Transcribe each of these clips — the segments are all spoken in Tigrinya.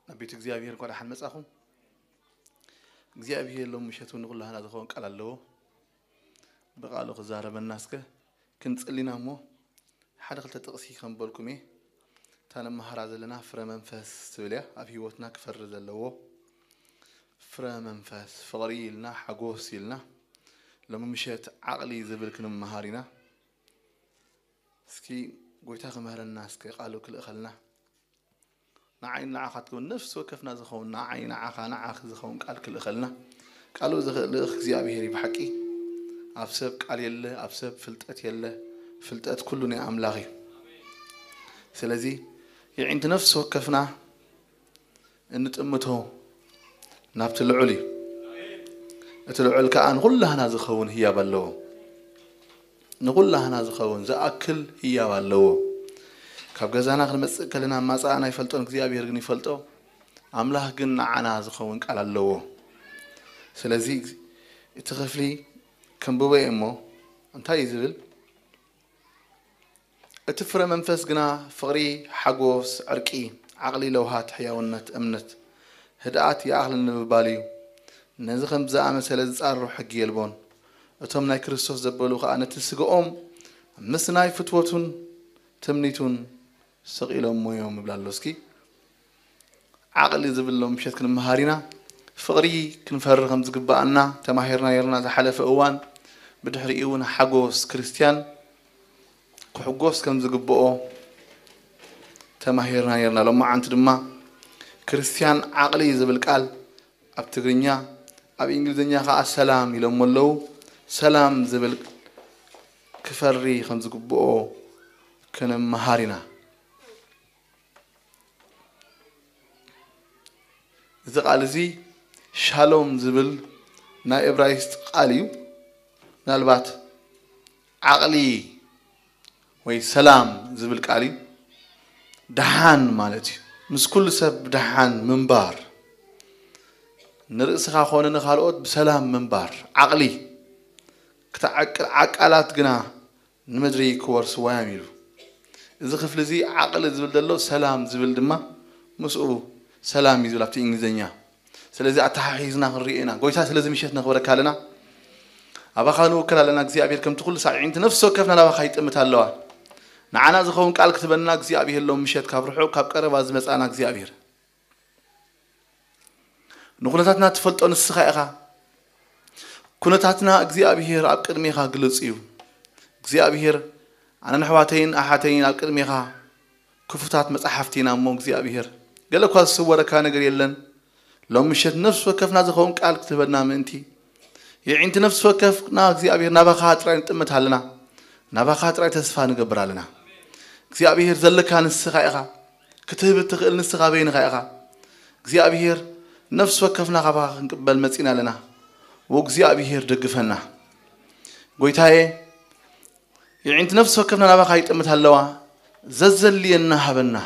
ናብ ቤት እግዚኣብሔር እንኳ ደሓን መጻኹም። እግዚኣብሔር ሎም ምሸት እውን ንኹላህና ዝኸውን ቃል ኣለዎ። ብቃሉ ክዛረበና እስከ ክንጽሊና እሞ ሓደ ክልተ ጥቕሲ ከም በልኩም እየ። እታ ንመሃራ ዘለና ፍረ መንፈስ ትብል እያ። ኣብ ህይወትና ክፈሪ ዘለዎ ፍረ መንፈስ፣ ፍቕሪ ኢልና፣ ሓጎስ ኢልና፣ ሎሚ ምሸት ዓቕሊ ዝብል ክንመሃር ኢና። እስኪ ጎይታ ክምህረና እስከ ቃሉ ክልእኸልና። ንዓይ ንዓኻ ትከውን ነፍሲ ወከፍና ዝኸውን ንዓይ ንዓኻ ንዓኺ ዝኸውን ቃል ክልእኸልና። ቃሉ ዝኽልእኽ እግዚኣብሔር እዩ ብሓቂ። ኣብ ሰብ ቃል የለ፣ ኣብ ሰብ ፍልጠት የለ። ፍልጠት ኩሉ ናይ ኣምላኽ እዩ። ስለዚ የዒንቲ ነፍሲ ወከፍና እንጥምቶ ናብቲ ልዑል እዩ። እቲ ልዑል ከኣ ንኹላህና ዝኸውን ህያብ ኣለዎ። ንኹላህና ዝኸውን ዝኣክል ህያብ ኣለዎ። ካብ ገዛና ክንመጽእ ከለና ማጻእና ይፈልጦን እግዚኣብሔር ግን ይፈልጦ። ኣምላኽ ግን ንዓና ዝኸውን ቃል ኣለዎ። ስለዚ እቲ ክፍሊ ከንብቦ እየ እሞ እንታይ እዩ ዝብል? እቲ ፍረ መንፈስ ግና ፍቕሪ፣ ሓጎስ፣ ዕርቂ፣ ዓቕሊ፣ ለውሃት፣ ሕያውነት፣ እምነት፣ ህድኣት ይኣኽልን ንምባል እዩ። ነዚ ከም ዝኣመሰለ ዝጻረሩ ሕጊ የልቦን። እቶም ናይ ክርስቶስ ዘበሉ ከኣ ነቲ ስግኦም ምስ ናይ ፍትወቱን ትምኒቱን ሰቒሎሞ እዮም ይብል ኣሎ። እስኪ ዓቕሊ ዝብል ሎም ምሸት ክንመሃር ኢና። ፍቕሪ ክንፈሪ ከም ዝግብኣና ተማሂርና ነርና ዝሓለፈ እዋን። ብድሕሪኡ እውን ሓጎስ ክርስትያን ክሕጎስ ከም ዝግብኦ ተማሂርና ነርና። ሎማዓንቲ ድማ ክርስትያን ዓቕሊ ዝብል ቃል ኣብ ትግርኛ፣ ኣብ እንግሊዝኛ ከኣ ሰላም ኢሎሞ ኣለዉ። ሰላም ዝብል ክፈሪ ከም ዝግብኦ ክንመሃር ኢና። እዚ ቃል እዚ ሻሎም ዝብል ናይ እብራይስጥ ቃል እዩ። ምናልባት ዓቕሊ ወይ ሰላም ዝብል ቃል እዩ። ደሓን ማለት እዩ። ምስ ኩሉ ሰብ ደሓን ምንባር፣ ንርእስኻ ኮነ ንኻልኦት ብሰላም ምንባር። ዓቕሊ ክትዓቅል፣ ዓቃላት ግና ንምድሪ ክወርስዋ እዮም ኢሉ። እዚ ክፍሊ እዚ ዓቕሊ ዝብል ዘሎ ሰላም ዝብል ድማ ምስኡ ሰላም እዩ ዝብል ኣብቲ እንግሊዝኛ። ስለዚ ኣተሓሒዝና ክንሪኦ ኢና። ጎይታ ስለዚ ምሸት ነኽብረካ ኣለና። ኣባኻ ንውክል ኣለና እግዚኣብሔር። ከምቲ ኩሉ ሳዕ ኣዒንቲ ነፍሲ ወከፍና ናባኻ ይጥምት ኣለዋ። ንዓና ዝኸውን ቃል ክትበና እግዚኣብሔር ሎም ምሸት ካብ ርሑቕ ካብ ቀረባ ዝመጻና እግዚኣብሔር። ንኩነታትና ትፈልጦ ንስኻ ኢኻ። ኩነታትና እግዚኣብሔር ኣብ ቅድሜኻ ግልጽ እዩ። እግዚኣብሔር ኣነን ኣሕዋተይን ኣሓተይን ኣብ ቅድሜኻ ክፉታት መጻሕፍቲ ኢና እሞ እግዚኣብሔር ገለ እኳ ዝስወረካ ነገር የለን። ሎም ምሸት ነፍሲ ወከፍና ዝኸውን ቃል ክትህበና ምእንቲ የዒንቲ ነፍሲ ወከፍና እግዚኣብሔር ናባኻ ጥራይ ንጥምት ኣለና። ናባኻ ጥራይ ተስፋ ንገብር ኣለና። እግዚኣብሔር ዘለካ ንስኻ ኢኻ። ክትህብ እትኽእል ንስኻ በይንኻ ኢኻ። እግዚኣብሔር ነፍሲ ወከፍና ካባኻ ክንቅበል መጺና ኣለና። ወእግዚኣብሔር ደግፈና። ጎይታየ የዒንቲ ነፍሲ ወከፍና ናባኻ ይጥምት ኣለዋ። ዘዘልየና ሃበና።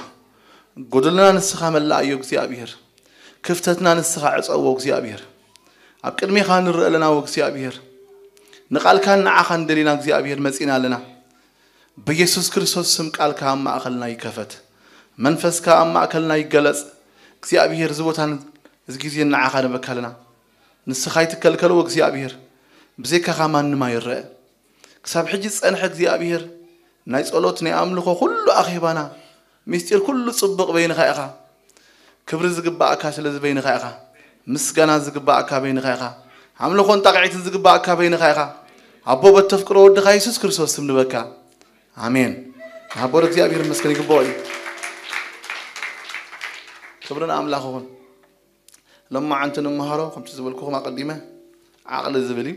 ጎደሎና ንስኻ መላእዮ እግዚኣብሔር። ክፍተትና ንስኻ ዕጸዎ እግዚኣብሔር። ኣብ ቅድሜኻ ንርእ ኣለና ወእግዚኣብሔር። ንቓልካን ንዓኻን ደሊና እግዚኣብሔር መጺና ኣለና። ብየሱስ ክርስቶስ ስም ቃልካ ኣብ ማእከልና ይከፈት። መንፈስካ ኣብ ማእከልና ይገለጽ። እግዚኣብሔር እዚ ቦታን እዚ ግዜን ንዓኻ ንበካ ኣለና። ንስኻ ይትከልከልዎ እግዚኣብሔር። ብዘይካኻ ማንም ኣይረአ። ክሳብ ሕጂ ዝጸንሐ እግዚኣብሔር ናይ ጸሎት ናይ ኣምልኾ ኩሉ ኣኼባና ምስጢር ኩሉ ጽቡቕ በይንኻ ኢኻ። ክብሪ ዝግባኣካ ስለዚ በይንኻ ኢኻ። ምስጋና ዝግባኣካ በይንኻ ኢኻ። ኣምልኾን ጣቕዒትን ዝግባኣካ በይንኻ ኢኻ። ኣቦ በተፍቅሮ ወድኻ የሱስ ክርስቶስ ስም ንበካ። ኣሜን። ንሃቦር እግዚኣብሔር መስገን ይግብኦ እዩ። ክብሪ ንኣምላኽ ይኹን። ሎማዓንቲ ንመሃሮ ከምቲ ዝበልኩኹም ኣቐዲመ ዓቕሊ ዝብል እዩ።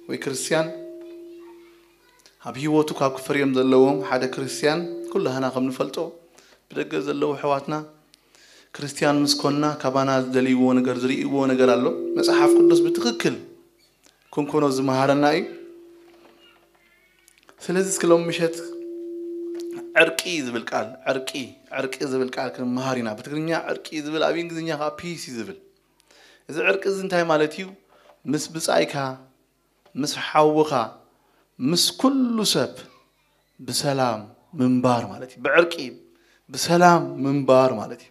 ወይ ክርስትያን ኣብ ህይወቱ ካብ ክፈርዮም ዘለዎም ሓደ ክርስትያን ኩላህና ከም ንፈልጦ ብደገ ዘለዉ ኣሕዋትና ክርስትያን ምስ ኮንና ካባና ዝደልይዎ ነገር ዝርእይዎ ነገር ኣሎ። መጽሓፍ ቅዱስ ብትኽክል ክንኮኖ ዝመሃረና እዩ። ስለዚ እስኪ ሎም ምሸት ዕርቂ ዝብል ቃል ዕርቂ ዕርቂ ዝብል ቃል ክንመሃር ኢና። ብትግርኛ ዕርቂ ዝብል ኣብ እንግሊዝኛ ከዓ ፒስ እዩ ዝብል። እዚ ዕርቂ እዚ እንታይ ማለት እዩ? ምስ ብጻይካ ምስ ሓውኻ ምስ ኩሉ ሰብ ብሰላም ምንባር ማለት እዩ። ብዕርቂ ብሰላም ምንባር ማለት እዩ።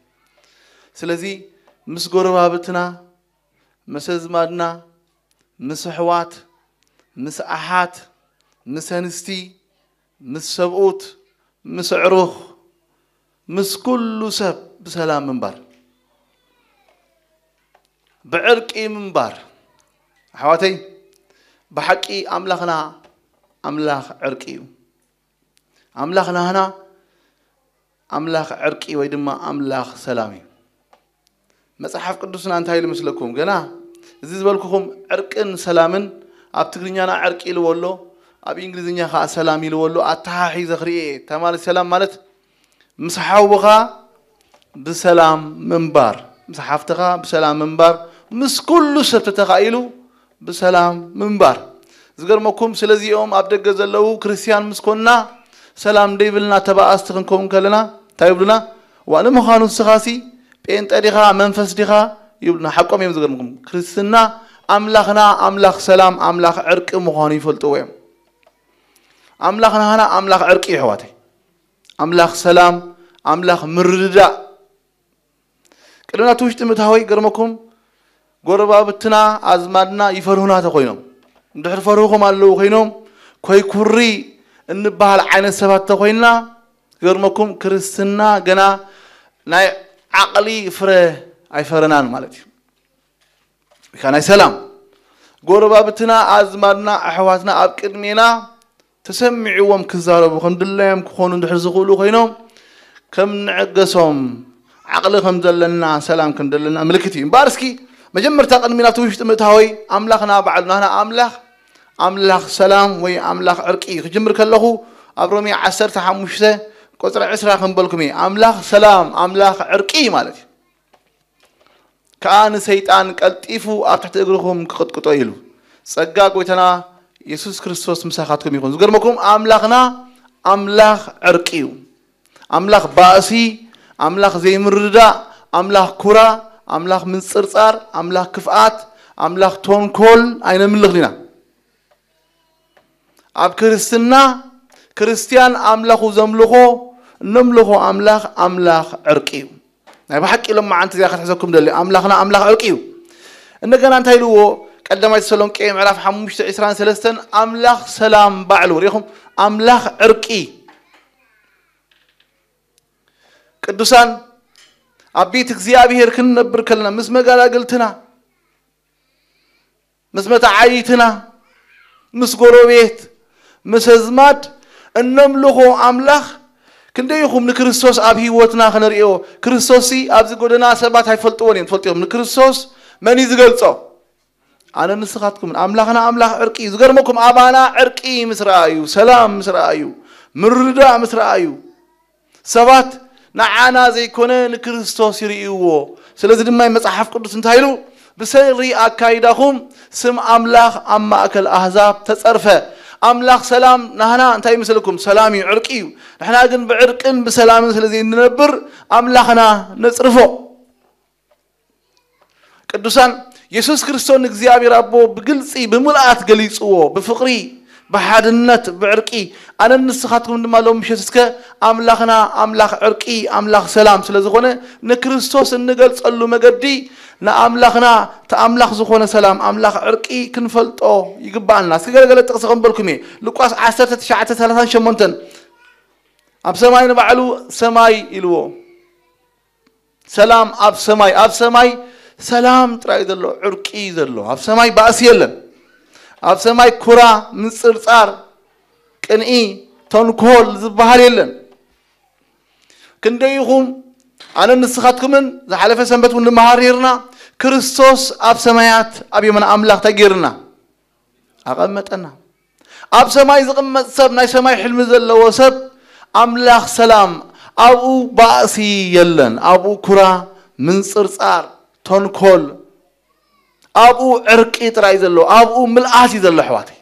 ስለዚ ምስ ጎረባብትና፣ ምስ ኣዝማድና፣ ምስ ኣሕዋት፣ ምስ ኣሓት፣ ምስ ኣንስቲ፣ ምስ ሰብኡት፣ ምስ ኣዕሩኽ፣ ምስ ኩሉ ሰብ ብሰላም ምንባር፣ ብዕርቂ ምንባር። ኣሕዋተይ፣ ብሓቂ ኣምላኽና ኣምላኽ ዕርቂ እዩ። ኣምላኽ ናህና ኣምላኽ ዕርቂ ወይ ድማ ኣምላኽ ሰላም እዩ። መጽሓፍ ቅዱስና እንታይ ኢሉ መስለኩም? ገና እዚ ዝበልኩኹም ዕርቅን ሰላምን፣ ኣብ ትግርኛና ዕርቂ ኢልዎ ኣሎ፣ ኣብ እንግሊዝኛ ኸዓ ሰላም ኢልዎ ኣሎ። ኣተሓሒዘ ክርእየ እየ። እታ ማለት ሰላም ማለት ምስ ሓውኻ ብሰላም ምንባር፣ ምስ ሓፍትኻ ብሰላም ምንባር፣ ምስ ኩሉ ሰብ ተተኻኢሉ ብሰላም ምንባር። ዝገርመኩም፣ ስለዚኦም ኣብ ደገ ዘለዉ ክርስትያን ምስ ኮንና፣ ሰላም ደይብልና ተባኣስቲ ክንከውን ከለና እንታይ ይብሉና? "ዋ፣ ንምዃኑ ንስኻሲ ጴንጠ ዲኻ፣ መንፈስ ዲኻ?" ይብሉና። ሓቆም እዮም። ዝገርምኩም፣ ክርስትና ኣምላኽና ኣምላኽ ሰላም፣ ኣምላኽ ዕርቂ ምዃኑ ይፈልጥዎ እዮም። ኣምላኽ ናህና ኣምላኽ ዕርቂ እዩ፣ ኣሕዋተይ። ኣምላኽ ሰላም፣ ኣምላኽ ምርድዳእ። ቅድሚ ናብቲ ውሽጢ ምእታወይ፣ ገርመኩም፣ ጎረባብትና፣ ኣዝማድና ይፈርሁና ተኾይኖም፣ እንድሕር ፈርሁኹም ኣለዉ ኮይኖም፣ ኮይኩሪ እንበሃል ዓይነት ሰባት ተኾይንና፣ ገርመኩም፣ ክርስትና ገና ናይ ዓቕሊ ፍረ ኣይፈረናን ማለት እዩ። ወይ ከዓ ናይ ሰላም። ጎረባብትና፣ ኣዝማድና፣ ኣሕዋትና ኣብ ቅድሜና ተሰሚዕዎም ክዛረቡ፣ ከም ድላዮም ክኾኑ እንድሕር ዝኽእሉ ኮይኖም፣ ከም ንዕገሶም፣ ዓቕሊ ከም ዘለና፣ ሰላም ከም ዘለና ምልክት እዩ። እምበኣር እስኪ መጀመርታ ቅድሚ ናብቲ ውሽጢ ምእታወይ፣ ኣምላኽና ባዕሉ ናህና ኣምላኽ፣ ኣምላኽ ሰላም ወይ ኣምላኽ ዕርቂ እዩ። ክጅምር ከለኹ ኣብ ሮሜ ዓሰርተ ሓሙሽተ ቁጽሪ ዕስራ ከም በልኩም እየ። ኣምላኽ ሰላም፣ ኣምላኽ ዕርቂ ማለት እዩ። ከኣ ንሰይጣን ቀልጢፉ ኣብ ትሕቲ እግርኹም ክቕጥቅጦ ኢሉ። ጸጋ ጎይታና የሱስ ክርስቶስ ምሳኻትኩም ይኹን። ዝገርመኩም፣ ኣምላኽና ኣምላኽ ዕርቂ እዩ። ኣምላኽ ባእሲ፣ ኣምላኽ ዘይምርዳእ፣ ኣምላኽ ኩራ፣ ኣምላኽ ምንጽርጻር፣ ኣምላኽ ክፍኣት፣ ኣምላኽ ተንኮል ኣይነምልኽን ኢና። ኣብ ክርስትና፣ ክርስትያን ኣምላኹ ዘምልኾ፣ እነምልኾ ኣምላኽ፣ ኣምላኽ ዕርቂ እዩ። ናይ ብሓቂ ሎማዓንቲ እዚኣ ክትሕዘኩም ደሊ፣ ኣምላኽና ኣምላኽ ዕርቂ እዩ። እንደገና እንታይ ኢልዎ? ቀዳማይ ተሰሎንቄ ምዕራፍ ሓሙሽተ ዕስራን ሰለስተን፣ ኣምላኽ ሰላም ባዕሉ፣ ርኢኹም፣ ኣምላኽ ዕርቂ። ቅዱሳን፣ ኣብ ቤት እግዚኣብሔር ክንነብር ከለና፣ ምስ መጋላግልትና፣ ምስ መተዓይትና፣ ምስ ጎረቤት፣ ምስ ኣዝማድ እነምልኾ ኣምላኽ፣ ክንደይ ኢኹም ንክርስቶስ ኣብ ህይወትና ክንርእዮ? ክርስቶስሲ ኣብዚ ጎደና ሰባት ኣይፈልጥዎን እዮም። ትፈልጡ ኢኹም፣ ንክርስቶስ መን እዩ ዝገልጾ? ኣነ ንስኻትኩምን። ኣምላኽና ኣምላኽ ዕርቂ እዩ። ዝገርመኩም፣ ኣባና ዕርቂ ምስ ረኣዩ፣ ሰላም ምስ ረኣዩ፣ ምርዳእ ምስ ረኣዩ፣ ሰባት ንዓና ዘይኮነ ንክርስቶስ ይርእይዎ። ስለዚ ድማ መጽሓፍ ቅዱስ እንታይ ኢሉ? "ብሰሪ ኣካይዳኹም ስም ኣምላኽ ኣብ ማእከል ኣህዛብ ተጸርፈ።" ኣምላኽ ሰላም ናህና እንታይ ይመስለኩም? ሰላም እዩ፣ ዕርቂ እዩ። ንሕና ግን ብዕርቅን ብሰላምን ስለ ዘይንነብር ኣምላኽና ነጽርፎ። ቅዱሳን፣ የሱስ ክርስቶስ ንእግዚኣብሔር ኣቦ ብግልጺ፣ ብምልኣት ገሊጽዎ፣ ብፍቕሪ፣ ብሓድነት፣ ብዕርቂ። ኣነን ንስኻትኩም ድማ ሎም ምሸት እስከ ኣምላኽና ኣምላኽ ዕርቂ፣ ኣምላኽ ሰላም ስለ ዝኾነ፣ ንክርስቶስ እንገልጸሉ መገዲ፣ ንኣምላኽና፣ እቲ ኣምላኽ ዝኾነ ሰላም፣ ኣምላኽ ዕርቂ ክንፈልጦ ይግባኣና። እስኪ ገለገለ ጥቕሲ ከንበልኩም እየ። ሉቃስ ዓሰርተ ትሽዓተ ሰላሳን ሸሞንተን፣ ኣብ ሰማይ ንባዕሉ ሰማይ ኢልዎ። ሰላም ኣብ ሰማይ፣ ኣብ ሰማይ ሰላም ጥራይ ዘሎ፣ ዕርቂ ዘሎ። ኣብ ሰማይ ባእሲ የለን። ኣብ ሰማይ ኩራ፣ ምንጽርጻር፣ ቅንኢ፣ ተንኮል ዝበሃል የለን። ክንደይ ኢኹም፣ ኣነ ንስኻትኩምን ዝሓለፈ ሰንበት እውን ንመሃር ነይርና፣ ክርስቶስ ኣብ ሰማያት ኣብ የማን ኣምላኽ እንታይ ገይርና? ኣቐመጠና። ኣብ ሰማይ ዝቕመጥ ሰብ፣ ናይ ሰማይ ሕልሚ ዘለዎ ሰብ፣ ኣምላኽ ሰላም፣ ኣብኡ ባእሲ የለን፣ ኣብኡ ኩራ፣ ምንጽርጻር፣ ተንኮል፣ ኣብኡ ዕርቂ ጥራይ ዘሎ፣ ኣብኡ ምልኣት እዩ ዘሎ፣ ኣሕዋተይ።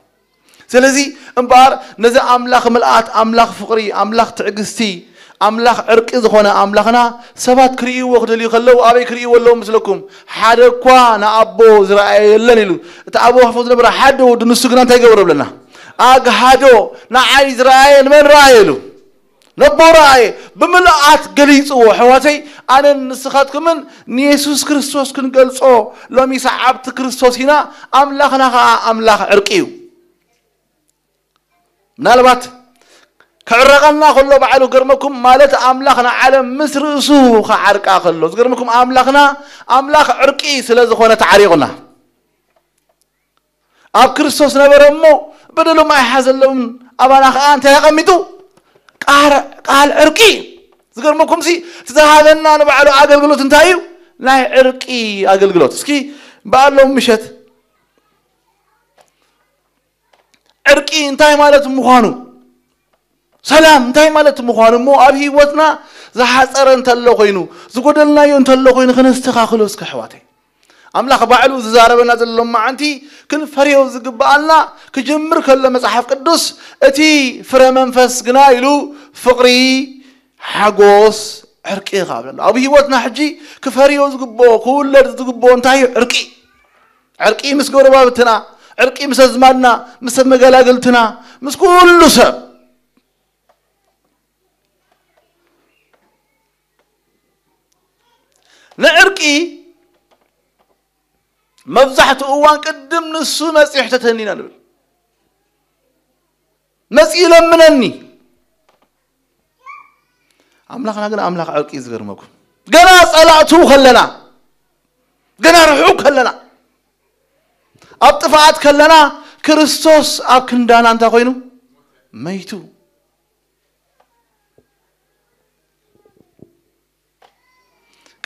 ስለዚ እምበኣር ነዚ ኣምላኽ ምልኣት፣ ኣምላኽ ፍቕሪ፣ ኣምላኽ ትዕግስቲ፣ ኣምላኽ ዕርቂ ዝኾነ ኣምላኽና ሰባት ክርእይዎ ክደልዩ ከለዉ ኣበይ ክርእይዎ ኣለዉ ምስለኩም? ሓደ እኳ ንኣቦ ዝረኣየ የለን ኢሉ። እቲ ኣብ ወህፎ ዝነበረ ሓደ ወዱ ንሱ ግና እንታይ ገበረ ብለና? ኣግሃዶ፣ ንዓይ ዝረኣየ ንመን ረኣየ ኢሉ? ነቦራ እየ ብምልኣት ገሊጽዎ። ኣሕዋተይ፣ ኣነን ንስኻትኩምን ንየሱስ ክርስቶስ ክንገልጾ ሎሚ ሰዓብቲ ክርስቶስ ኢና። ኣምላኽና ኸኣ ኣምላኽ ዕርቂ እዩ። ምናልባት ክዕረቐና ከሎ ባዕሉ ገርመኩም፣ ማለት ኣምላኽ ንዓለም ምስ ርእሱ ክዓርቃ ከሎ ዝገርመኩም፣ ኣምላኽና ኣምላኽ ዕርቂ ስለ ዝኾነ ተዓሪቑና። ኣብ ክርስቶስ ነበረ እሞ በደሎም ኣይሓዘለውን። ኣባና ኸኣ እንታይ ኣቐሚጡ? ቃል ዕርቂ። ዝገርመኩም ሲ ዝሃበና ንባዕሉ ኣገልግሎት እንታይ እዩ? ናይ ዕርቂ ኣገልግሎት። እስኪ በኣሎም ምሸት ዕርቂ እንታይ ማለት ምዃኑ፣ ሰላም እንታይ ማለት ምዃኑ እሞ ኣብ ህይወትና ዝሓፀረ እንተሎ ኮይኑ፣ ዝጎደልናዮ እንተሎ ኮይኑ ክነስተኻኽሎ እስከ ኣሕዋተይ። ኣምላኽ ባዕሉ ዝዛረበና ዘሎ መዓንቲ ክንፈርዮ ዝግብኣልና ክጅምር ከሎ መጽሓፍ ቅዱስ እቲ ፍረ መንፈስ ግና ኢሉ ፍቕሪ፣ ሓጎስ፣ ዕርቂ ይኻብለና። ኣብ ህይወትና ሕጂ ክፈርዮ ዝግብኦ፣ ክውለድ ዝግብኦ እንታይ እዩ? ዕርቂ። ዕርቂ ምስ ጎረባብትና፣ ዕርቂ ምስ ኣዝማድና፣ ምስ መገላግልትና፣ ምስ ኩሉ ሰብ። ንዕርቂ መብዛሕትኡ እዋን ቅድም ንሱ መጺኡ ሕተተኒ ኢና ንብል። መጺኡ ለምነኒ። ኣምላኽና ግን ኣምላኽ ዕርቂ እዩ። ዝገርመኩም፣ ገና ጸላእቱ ከለና፣ ገና ርሑቕ ከለና፣ ኣብ ጥፍኣት ከለና፣ ክርስቶስ ኣብ ክንዳና እንታይ ኮይኑ? መይቱ።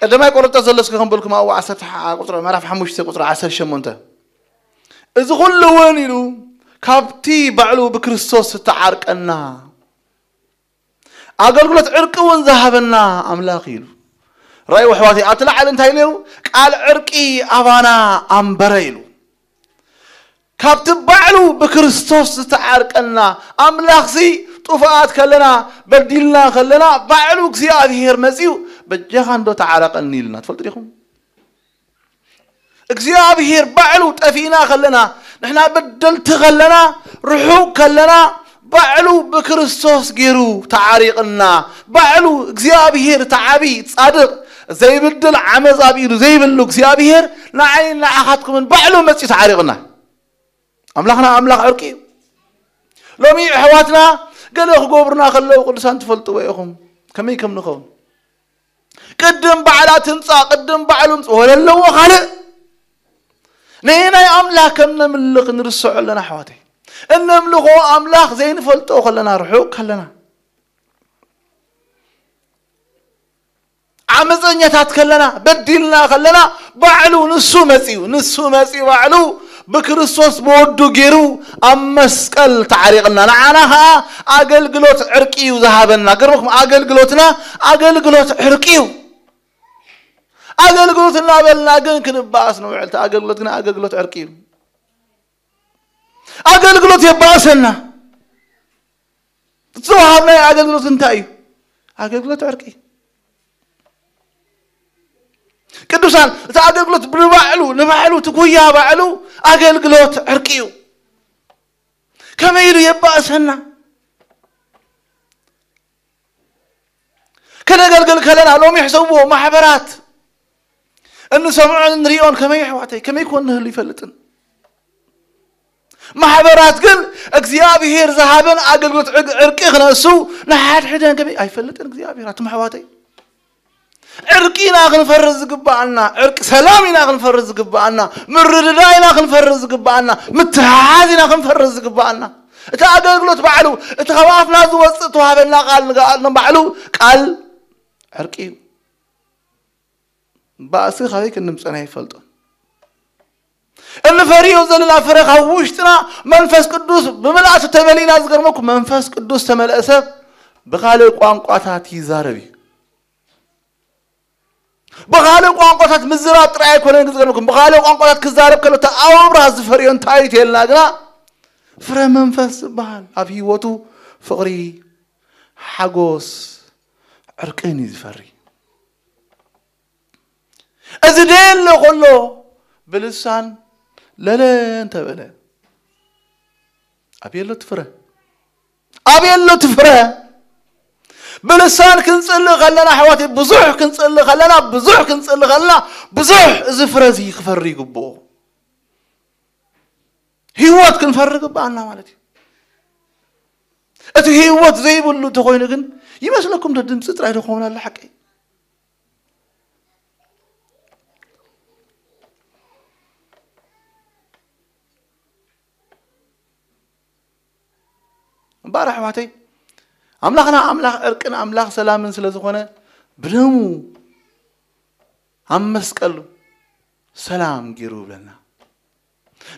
ቀዳማይ ቆሮንቶስ ዘሎ እስከ ከንበልኩም ኣብኡ ዓሰርተ ቁጽሪ፣ ምዕራፍ ሓሙሽተ ቁጽሪ ዓሰርተ ሸሞንተ። እዚ ኩሉ እውን ኢሉ ካብቲ ባዕሉ ብክርስቶስ ዝተዓርቀና ኣገልግሎት ዕርቂ እውን ዝሃበና ኣምላኽ ኢሉ። ራእይ ኣሕዋተይ ኣብቲ ላዕሊ እንታይ ነይሩ? ቃል ዕርቂ ኣባና ኣንበረ ኢሉ። ካብቲ ባዕሉ ብክርስቶስ ዝተዓርቀና ኣምላኽሲ ጥፉኣት ከለና በዲልና ከለና ባዕሉ እግዚኣብሔር መጺኡ በጃኻ እንዶ ተዓረቀኒ ኢልና ትፈልጡ ዲኹም? እግዚኣብሔር ባዕሉ ጠፊእና ከለና ንሕና በደልቲ ከለና ርሑቕ ከለና ባዕሉ ብክርስቶስ ገይሩ ተዓሪቕና። ባዕሉ እግዚኣብሔር እቲ ዓብዪ ጻድቕ ዘይብድል ዓመፅ ኣብ ኢዱ ዘይብሉ እግዚኣብሔር ንዓይን ንዓኻትኩምን ባዕሉ መጺኡ ተዓሪቕና። ኣምላኽና ኣምላኽ ዕርቂ እዩ። ሎሚ ኣሕዋትና ገለ ክገብሩና ከለዉ ቅዱሳን ትፈልጥዎ ኢኹም ከመይ ከም ንኸውን። ቅድም ባዕላ ትምጻእ፣ ቅድም ባዕሉ ምጽእ ወለለዎ ካልእ። ንናይ ኣምላኽ ከም ነምልኽ ንርስዖ ኣለና ኣሕዋተይ። እነምልኾ ኣምላኽ ዘይንፈልጦ ከለና፣ ርሑቕ ከለና፣ ዓመፀኛታት ከለና፣ በዲልና ከለና፣ ባዕሉ ንሱ መጺኡ፣ ንሱ መጺኡ ባዕሉ ብክርስቶስ ብወዱ ገይሩ ኣብ መስቀል ተዓሪቕና። ንዓና ኸዓ ኣገልግሎት ዕርቂ እዩ ዝሃበና። ገርመኩም ኣገልግሎትና ኣገልግሎት ዕርቂ እዩ። ኣገልግሎት እናበልና ግን ክንባኣስ ንውዕል። እቲ ኣገልግሎት ግን ኣገልግሎት ዕርቂ እዩ። ኣገልግሎት የባእሰና። እቲ ዝወሃብናዮ ኣገልግሎት እንታይ እዩ? ኣገልግሎት ዕርቂ። ቅዱሳን፣ እቲ ኣገልግሎት ብባዕሉ፣ ንባዕሉ፣ እቲ ጉያ ባዕሉ ኣገልግሎት ዕርቂ እዩ። ከመይ ኢሉ የባእሰና? ከነገልግል ከለና ሎሚ ሕሰብዎ፣ ማሕበራት እንሰምዖን እንሪኦን ከመይ ኣሕዋተይ፣ ከመይ ኮን ንህሉ ይፈልጥን። ማሕበራት ግን እግዚኣብሔር ዝሃበን ኣገልግሎት ዕግ-፣ ዕርቂ ክነሱ ንሓድሕደን ከመይ ኣይፈልጥን እግዚኣብሔር። ኣቱም ኣሕዋተይ፣ ዕርቂ ኢና ክንፈርስ ዝግብኣና፣ ዕርቂ ሰላም ኢና ክንፈርስ ዝግብኣና፣ ምርድዳእ ኢና ክንፈርስ ዝግብኣና፣ ምትሕሓዝ ኢና ክንፈርስ ዝግብኣና። እቲ ኣገልግሎት ባዕሉ፣ እቲ ካብ ኣፍና ዝወፅእ ተዋህበና ቃል ንግኣልና ባዕሉ ቃል ዕርቂ እዩ። ባእሲ ካበይ ክንምፀን ኣይፈልጦን። እንፈርዮ ዘለና ፍረ ካብ ውሽጥና መንፈስ ቅዱስ ብምልኣቱ ተመሊእና። ዝገርመኩም መንፈስ ቅዱስ ተመልአ ሰብ ብኻልእ ቋንቋታት ይዛረብ እዩ። ብኻልእ ቋንቋታት ምዝራብ ጥራይ ኣይኮነን። ዝገርመኩም ብኻልእ ቋንቋታት ክዛረብ ከሎ እቲ ኣብ ኣብርሃ ዝፈርዮ እንታይ እዩ ተልና ግና ፍረ መንፈስ ዝበሃል ኣብ ህይወቱ ፍቕሪ፣ ሓጎስ፣ ዕርቅን እዩ ዝፈሪ። እዚ ደየለ ከሎ ብልሳን ለለ እንተበለ ኣበይ ኣሎ እቲ ፍረ? ኣበይ ኣሎ እቲ ፍረ? ብልሳን ክንጽሊ ከለና ኣሕዋተይ፣ ብዙሕ ክንጽሊ ከለና፣ ብዙሕ ክንጽሊ ከለና፣ ብዙሕ እዚ ፍረ እዚ ክፈሪ ይግብኦ። ህይወት ክንፈሪ ይግብኣና ማለት እዩ። እቲ ህይወት ዘይብሉ እንተኾይኑ ግን፣ ይመስለኩም ዶ ድምፂ ጥራይ ዶ ክኸውን ኣሎ ሓቀይ? እምበኣር ኣሕዋተይ፣ ኣምላኽና ኣምላኽ ዕርቅን ኣምላኽ ሰላምን ስለ ዝኾነ፣ ብደሙ ኣብ መስቀሉ ሰላም ገይሩ ይብለና።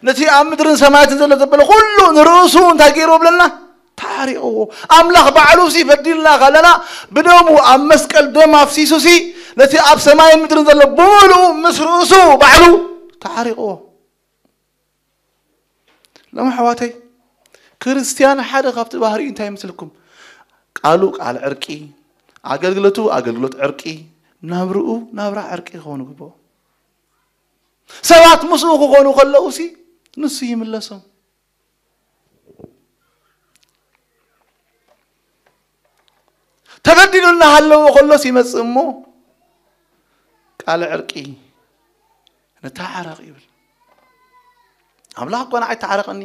ነቲ ኣብ ምድርን ሰማያትን ዘሎ ዘበለ ኩሉ ንርእሱ እንታይ ገይርዎ ብለና? ተዓሪቕዎ። ኣምላኽ ባዕሉ ሲ በዲልና ከለና፣ ብደሙ ኣብ መስቀል ደም ኣፍሲሱ ሲ ነቲ ኣብ ሰማይን ምድርን ዘሎ ብምሉኡ ምስ ርእሱ ባዕሉ ተዓሪቕዎ። ሎም ኣሕዋተይ፣ ክርስትያን ሓደ ካብቲ ባህሪኡ እንታይ ይመስልኩም? ቃሉ ቃል ዕርቂ፣ ኣገልግሎቱ ኣገልግሎት ዕርቂ፣ ናብርኡ ናብራ ዕርቂ ክኸውን ይግብኦ። ሰባት ምስኡ ክኾኑ ከለዉ ሲ ንሱ ይምለሶም። ተበዲሉ እናሃለዎ ከሎስ ይመጽእ እሞ፣ ቃል ዕርቂ፣ ንተዓረቕ ይብል። ኣምላኽ እኮ ንዓይ ተዓረቐኒ።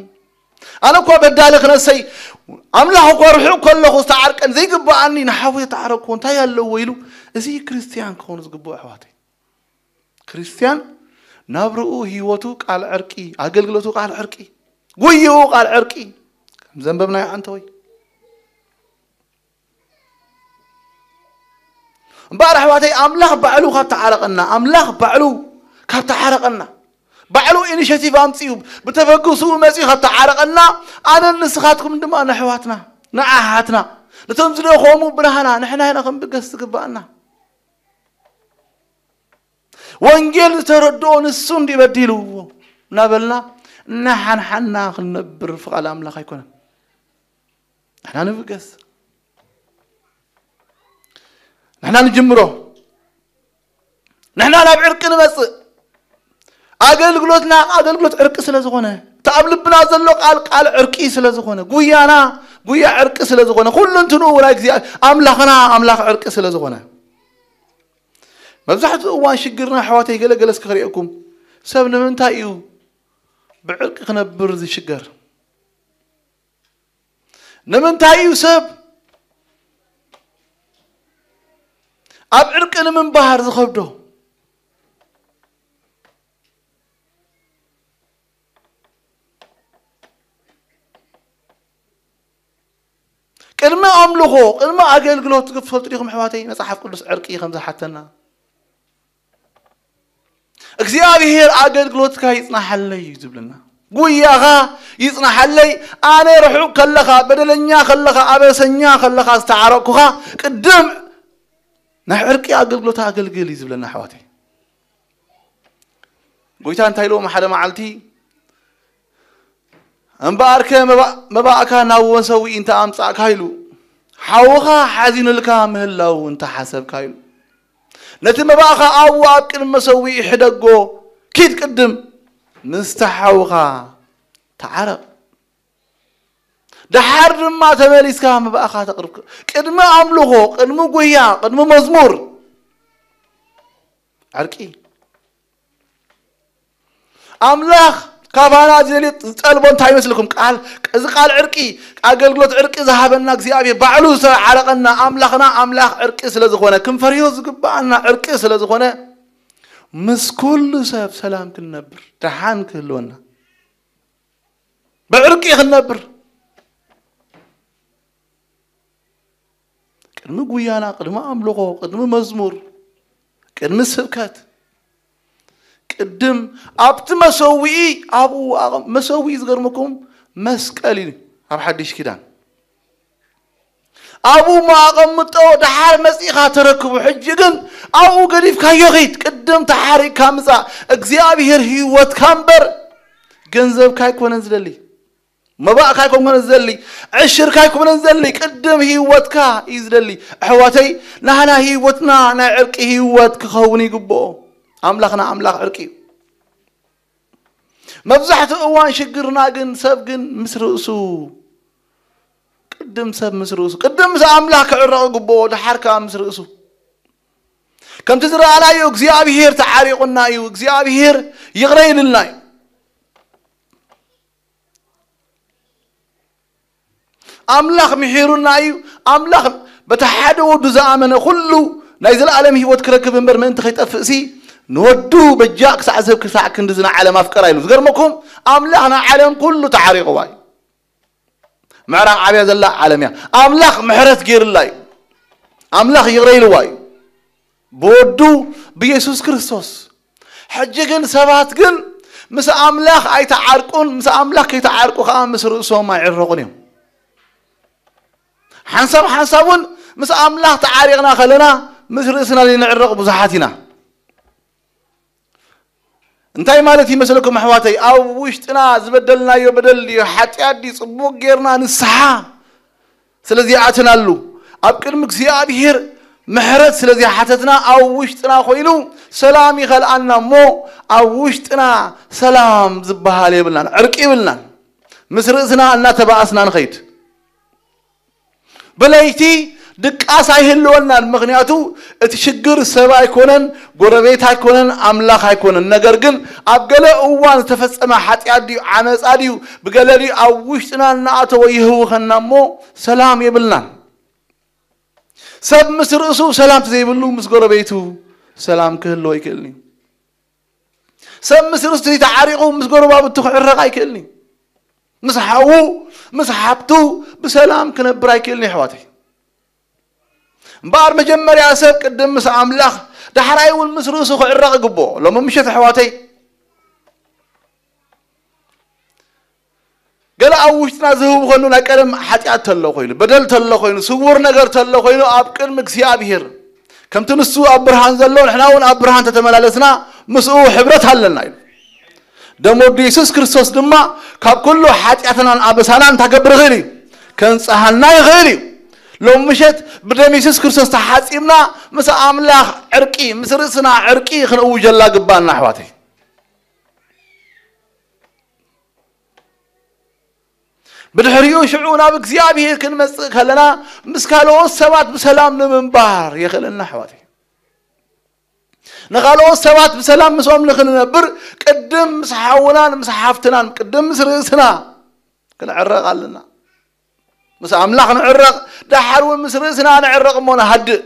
ኣነ እኮ በዳሊ ክነሰይ፣ ኣምላኽ እኮ ርሑቕ ከለኹ ዝተዓርቀን ዘይግብኣኒ ንሓወይ ተዓረቕኩ፣ እንታይ ኣለዎ ኢሉ፣ እዚ ክርስትያን ክኸውን ዝግብኦ ኣሕዋተይ። ክርስትያን ናብርኡ፣ ህይወቱ ቃል ዕርቂ፣ ኣገልግሎቱ ቃል ዕርቂ፣ ጉይኡ ቃል ዕርቂ፣ ከም ዘንበብናዮ ኣንተ ወይ። እምበኣር ኣሕዋተይ፣ ኣምላኽ ባዕሉ ካብ ተዓረቐና፣ ኣምላኽ ባዕሉ ካብ ተዓረቐና፣ ባዕሉ ኢኒሼቲቭ ኣምጺኡ፣ ብተበግስኡ መጺኡ ካብ ተዓረቐና፣ ኣነን ንስኻትኩም ድማ ንኣሕዋትና፣ ንኣሓትና፣ ነቶም ዝደኸሙ ብናህና፣ ንሕና ኢና ክንብገስ ዝግብኣና። ወንጌል ዝተረድኦ ንሱ እንዲ በዲልዎ እናበልና እናሓንሓና ክንነብር ፍቓድ ኣምላኽ ኣይኮነን። ንሕና ንብገስ፣ ንሕና ንጅምሮ፣ ንሕና ናብ ዕርቂ ንመጽእ። ኣገልግሎትና ኣገልግሎት ዕርቂ ስለ ዝኾነ፣ እቲ ኣብ ልብና ዘሎ ቃል ቃል ዕርቂ ስለ ዝኾነ፣ ጉያና ጉያ ዕርቂ ስለ ዝኾነ፣ ኩሉ እንትንኡ ናይ እግዚኣብሔር ኣምላኽና ኣምላኽ ዕርቂ ስለ ዝኾነ፣ መብዛሕትኡ እዋን ሽግርና ኣሕዋተይ ገለ ገለ እስኪ ክርእየኩም። ሰብ ንምንታይ እዩ ብዕርቂ ክነብር ዝሽገር? ንምንታይ እዩ ሰብ ኣብ ዕርቂ ንምንባር ዝኸብዶ? ቅድሚ ኣምልኾ፣ ቅድሚ ኣገልግሎት ክትፈልጡ ዲኹም ኣሕዋተይ፣ መጽሓፍ ቅዱስ ዕርቂ ከም ዝሓተና? እግዚኣብሔር ኣገልግሎትካ ይጽናሓለይ እዩ ዝብለና። ጉያኻ ይጽናሓለይ፣ ኣነ ርሑቕ ከለኻ፣ በደለኛ ከለኻ፣ ኣበሰኛ ከለኻ ዝተዓረቕኩኻ፣ ቅድም ናይ ዕርቂ ኣገልግሎት ኣገልግል እዩ ዝብለና ኣሕዋተይ። ጎይታ እንታይ ኢልዎም ሓደ መዓልቲ? እምበኣርከ መባእ-፣ መባእካ ናብ መሰውኢ እንተ ኣምጻእካ ኢሉ፣ ሓውኻ ሓዚኑልካ ምህላው እንተ ሓሰብካ ኢሉ፣ ነቲ መባእኻ ኣብኡ ኣብ ቅድሚ መሰውኢ ሕደጎ፣ ኪድ ቅድም ምስቲ ሓውኻ ተዓረቕ። ደሓር ድማ ተመሊስካ መባእኻ ተቕርብ። ቅድሚ ኣምልኾ፣ ቅድሚ ጉያ፣ ቅድሚ መዝሙር፣ ዕርቂ። ኣምላኽ ካባና ዝደልዮ ዝጠልቦ እንታይ ይመስልኩም? ቃል፣ እዚ ቃል ዕርቂ፣ ኣገልግሎት ዕርቂ ዝሃበና እግዚኣብሔር፣ ባዕሉ ዝተዓረቐና ኣምላኽና ኣምላኽ ዕርቂ ስለ ዝኾነ፣ ክንፈርዮ ዝግብኣና ዕርቂ ስለ ዝኾነ፣ ምስ ኩሉ ሰብ ሰላም ክንነብር፣ ደሓን ክህልወና፣ ብዕርቂ ክንነብር። ቅድሚ ጉያና፣ ቅድሚ ኣምልኾ፣ ቅድሚ መዝሙር፣ ቅድሚ ስብከት፣ ቅድም ኣብቲ መሰውኢ፣ ኣብኡ ኣቐም-፣ መሰውኢ ዝገርመኩም መስቀል እዩ ኣብ ሓድሽ ኪዳን። ኣብኡ እሞ ኣቐምጦ፣ ደሓር መጺኻ ተረክቡ። ሕጂ ግን ኣብኡ ገዲፍካዮ ኺድ፣ ቅድም ተሓሪቕካ ምጻእ። እግዚኣብሔር ህይወትካ እምበር ገንዘብካ ኣይኮነን ዝደሊ። መባእካ ኣይኮንኮነ ዝደሊ፣ ዕሽርካ ኣይኮነን ዝደሊ፣ ቅድም ህይወትካ እዩ ዝደሊ። ኣሕዋተይ፣ ናህና ህይወትና ናይ ዕርቂ ህይወት ክኸውን ይግብኦ። ኣምላኽና ኣምላኽ ዕርቂ እዩ። መብዛሕትኡ እዋን ሽግርና ግን፣ ሰብ ግን ምስ ርእሱ ቅድም ሰብ ምስ ርእሱ፣ ቅድም ምስ ኣምላኽ ክዕረቕ ግብኦ፣ ደሓር ከኣ ምስ ርእሱ። ከምቲ ዝረኣናዮ እግዚኣብሔር ተዓሪቑና እዩ፣ እግዚኣብሔር ይቕረ ኢሉልና እዩ። ኣምላኽ ምሒሩና እዩ። ኣምላኽ በቲ ሓደ ወዱ ዝኣመነ ኩሉ ናይ ዘለኣለም ህይወት ክረክብ እምበር ምእንቲ ከይጠፍእሲ ንወዱ በጃ ክሳዕ ዝህብ ክሳዕ ክንድዚ ንዓለም ኣፍቀራ ኢሉ። ዝገርመኩም ኣምላኽ ንዓለም ኩሉ ተዓሪቕዋ እዩ። ምዕራብ ዓብያ ዘላ ዓለም እያ። ኣምላኽ ምሕረት ገይርላ እዩ። ኣምላኽ ይቕረ ኢልዋ እዩ ብወዱ ብየሱስ ክርስቶስ። ሕጂ ግን ሰባት ግን ምስ ኣምላኽ ኣይተዓርቁን፣ ምስ ኣምላኽ ከይተዓርቁ ከዓ ምስ ርእሶም ኣይዕረቑን እዮም። ሓንሳብ ሓንሳብ እውን ምስ ኣምላኽ ተዓሪቕና ከለና ምስ ርእስና ንዕረቕ ብዙሓት ኢና። እንታይ ማለት ይመስለኩም ኣሕዋተይ? ኣብ ውሽጥና ዝበደልናዮ በደል ድዩ፣ ሓጢኣት ድዩ፣ ጽቡቕ ጌርና ንስሓ ስለዚ ኣትናሉ ኣብ ቅድሚ እግዚኣብሔር ምሕረት ስለዚ ሓተትና ኣብ ውሽጥና ኮይኑ ሰላም ይኸልኣና እሞ ኣብ ውሽጥና ሰላም ዝበሃል የብልናን፣ ዕርቂ ይብልናን። ምስ ርእስና እናተባኣስና ንኸይድ። ብለይቲ ድቃስ ኣይህልወናን። ምኽንያቱ እቲ ሽግር ሰብ ኣይኮነን፣ ጎረቤት ኣይኮነን፣ ኣምላኽ ኣይኮነን። ነገር ግን ኣብ ገለ እዋን ዝተፈጸመ ሓጢኣት ድዩ ዓመጻ ድዩ ብገለ ድዩ ኣብ ውሽጥና እናኣተወ ይህውኸና እሞ ሰላም የብልናን። ሰብ ምስ ርእሱ ሰላም ዘይብሉ ምስ ጎረቤቱ ሰላም ክህልዎ ኣይክእልን እዩ። ሰብ ምስ ርእሱ ተዓሪቑ ምስ ጎረባብቱ ክዕረቕ ኣይክእልን እዩ። ምስ ሓዉ ምስ ሓብቱ ብሰላም ክነብር ኣይክእልን እዩ ኣሕዋተይ። እምበኣር መጀመርያ ሰብ ቅድም ምስ ኣምላኽ ዳሕራይ እውን ምስ ርእሱ ክዕረቕ ይግብኦ። ሎሚ ምሸት ኣሕዋተይ ገለ ኣብ ውሽጥና ዝህውኸኑ ናይ ቀደም ሓጢኣት ተሎ ኮይኑ፣ በደል ተሎ ኮይኑ፣ ስውር ነገር ተሎ ኮይኑ ኣብ ቅድሚ እግዚኣብሔር ከምቲ ንሱ ኣብ ብርሃን ዘሎ ንሕና እውን ኣብ ብርሃን ተተመላለስና ምስኡ ሕብረት ኣለና ኢሉ። ደም ወዱ የሱስ ክርስቶስ ድማ ካብ ኩሉ ሓጢኣትናን ኣበሳናን እንታይ ክገብር ይኽእል እዩ? ከንጽሃና ይኽእል እዩ። ሎም ምሸት ብደም የሱስ ክርስቶስ ተሓጺብና ምስ ኣምላኽ ዕርቂ፣ ምስ ርእስና ዕርቂ ክንእውጀላ ግባና ኣሕዋተይ። ብድሕሪኡ ሽዑ ናብ እግዚኣብሔር ክንመጽእ ከለና ምስ ካልኦት ሰባት ብሰላም ንምንባር የኽእለና ኣሕዋተይ። ንኻልኦት ሰባት ብሰላም ምስኦም ንኽንነብር ቅድም ምስ ሓውናን ምስ ሓፍትናን ቅድም ምስ ርእስና ክንዕረቕ ኣለና። ምስ ኣምላኽ ንዕረቕ፣ ደሓር እውን ምስ ርእስና ንዕረቕ እሞ ንሃድእ።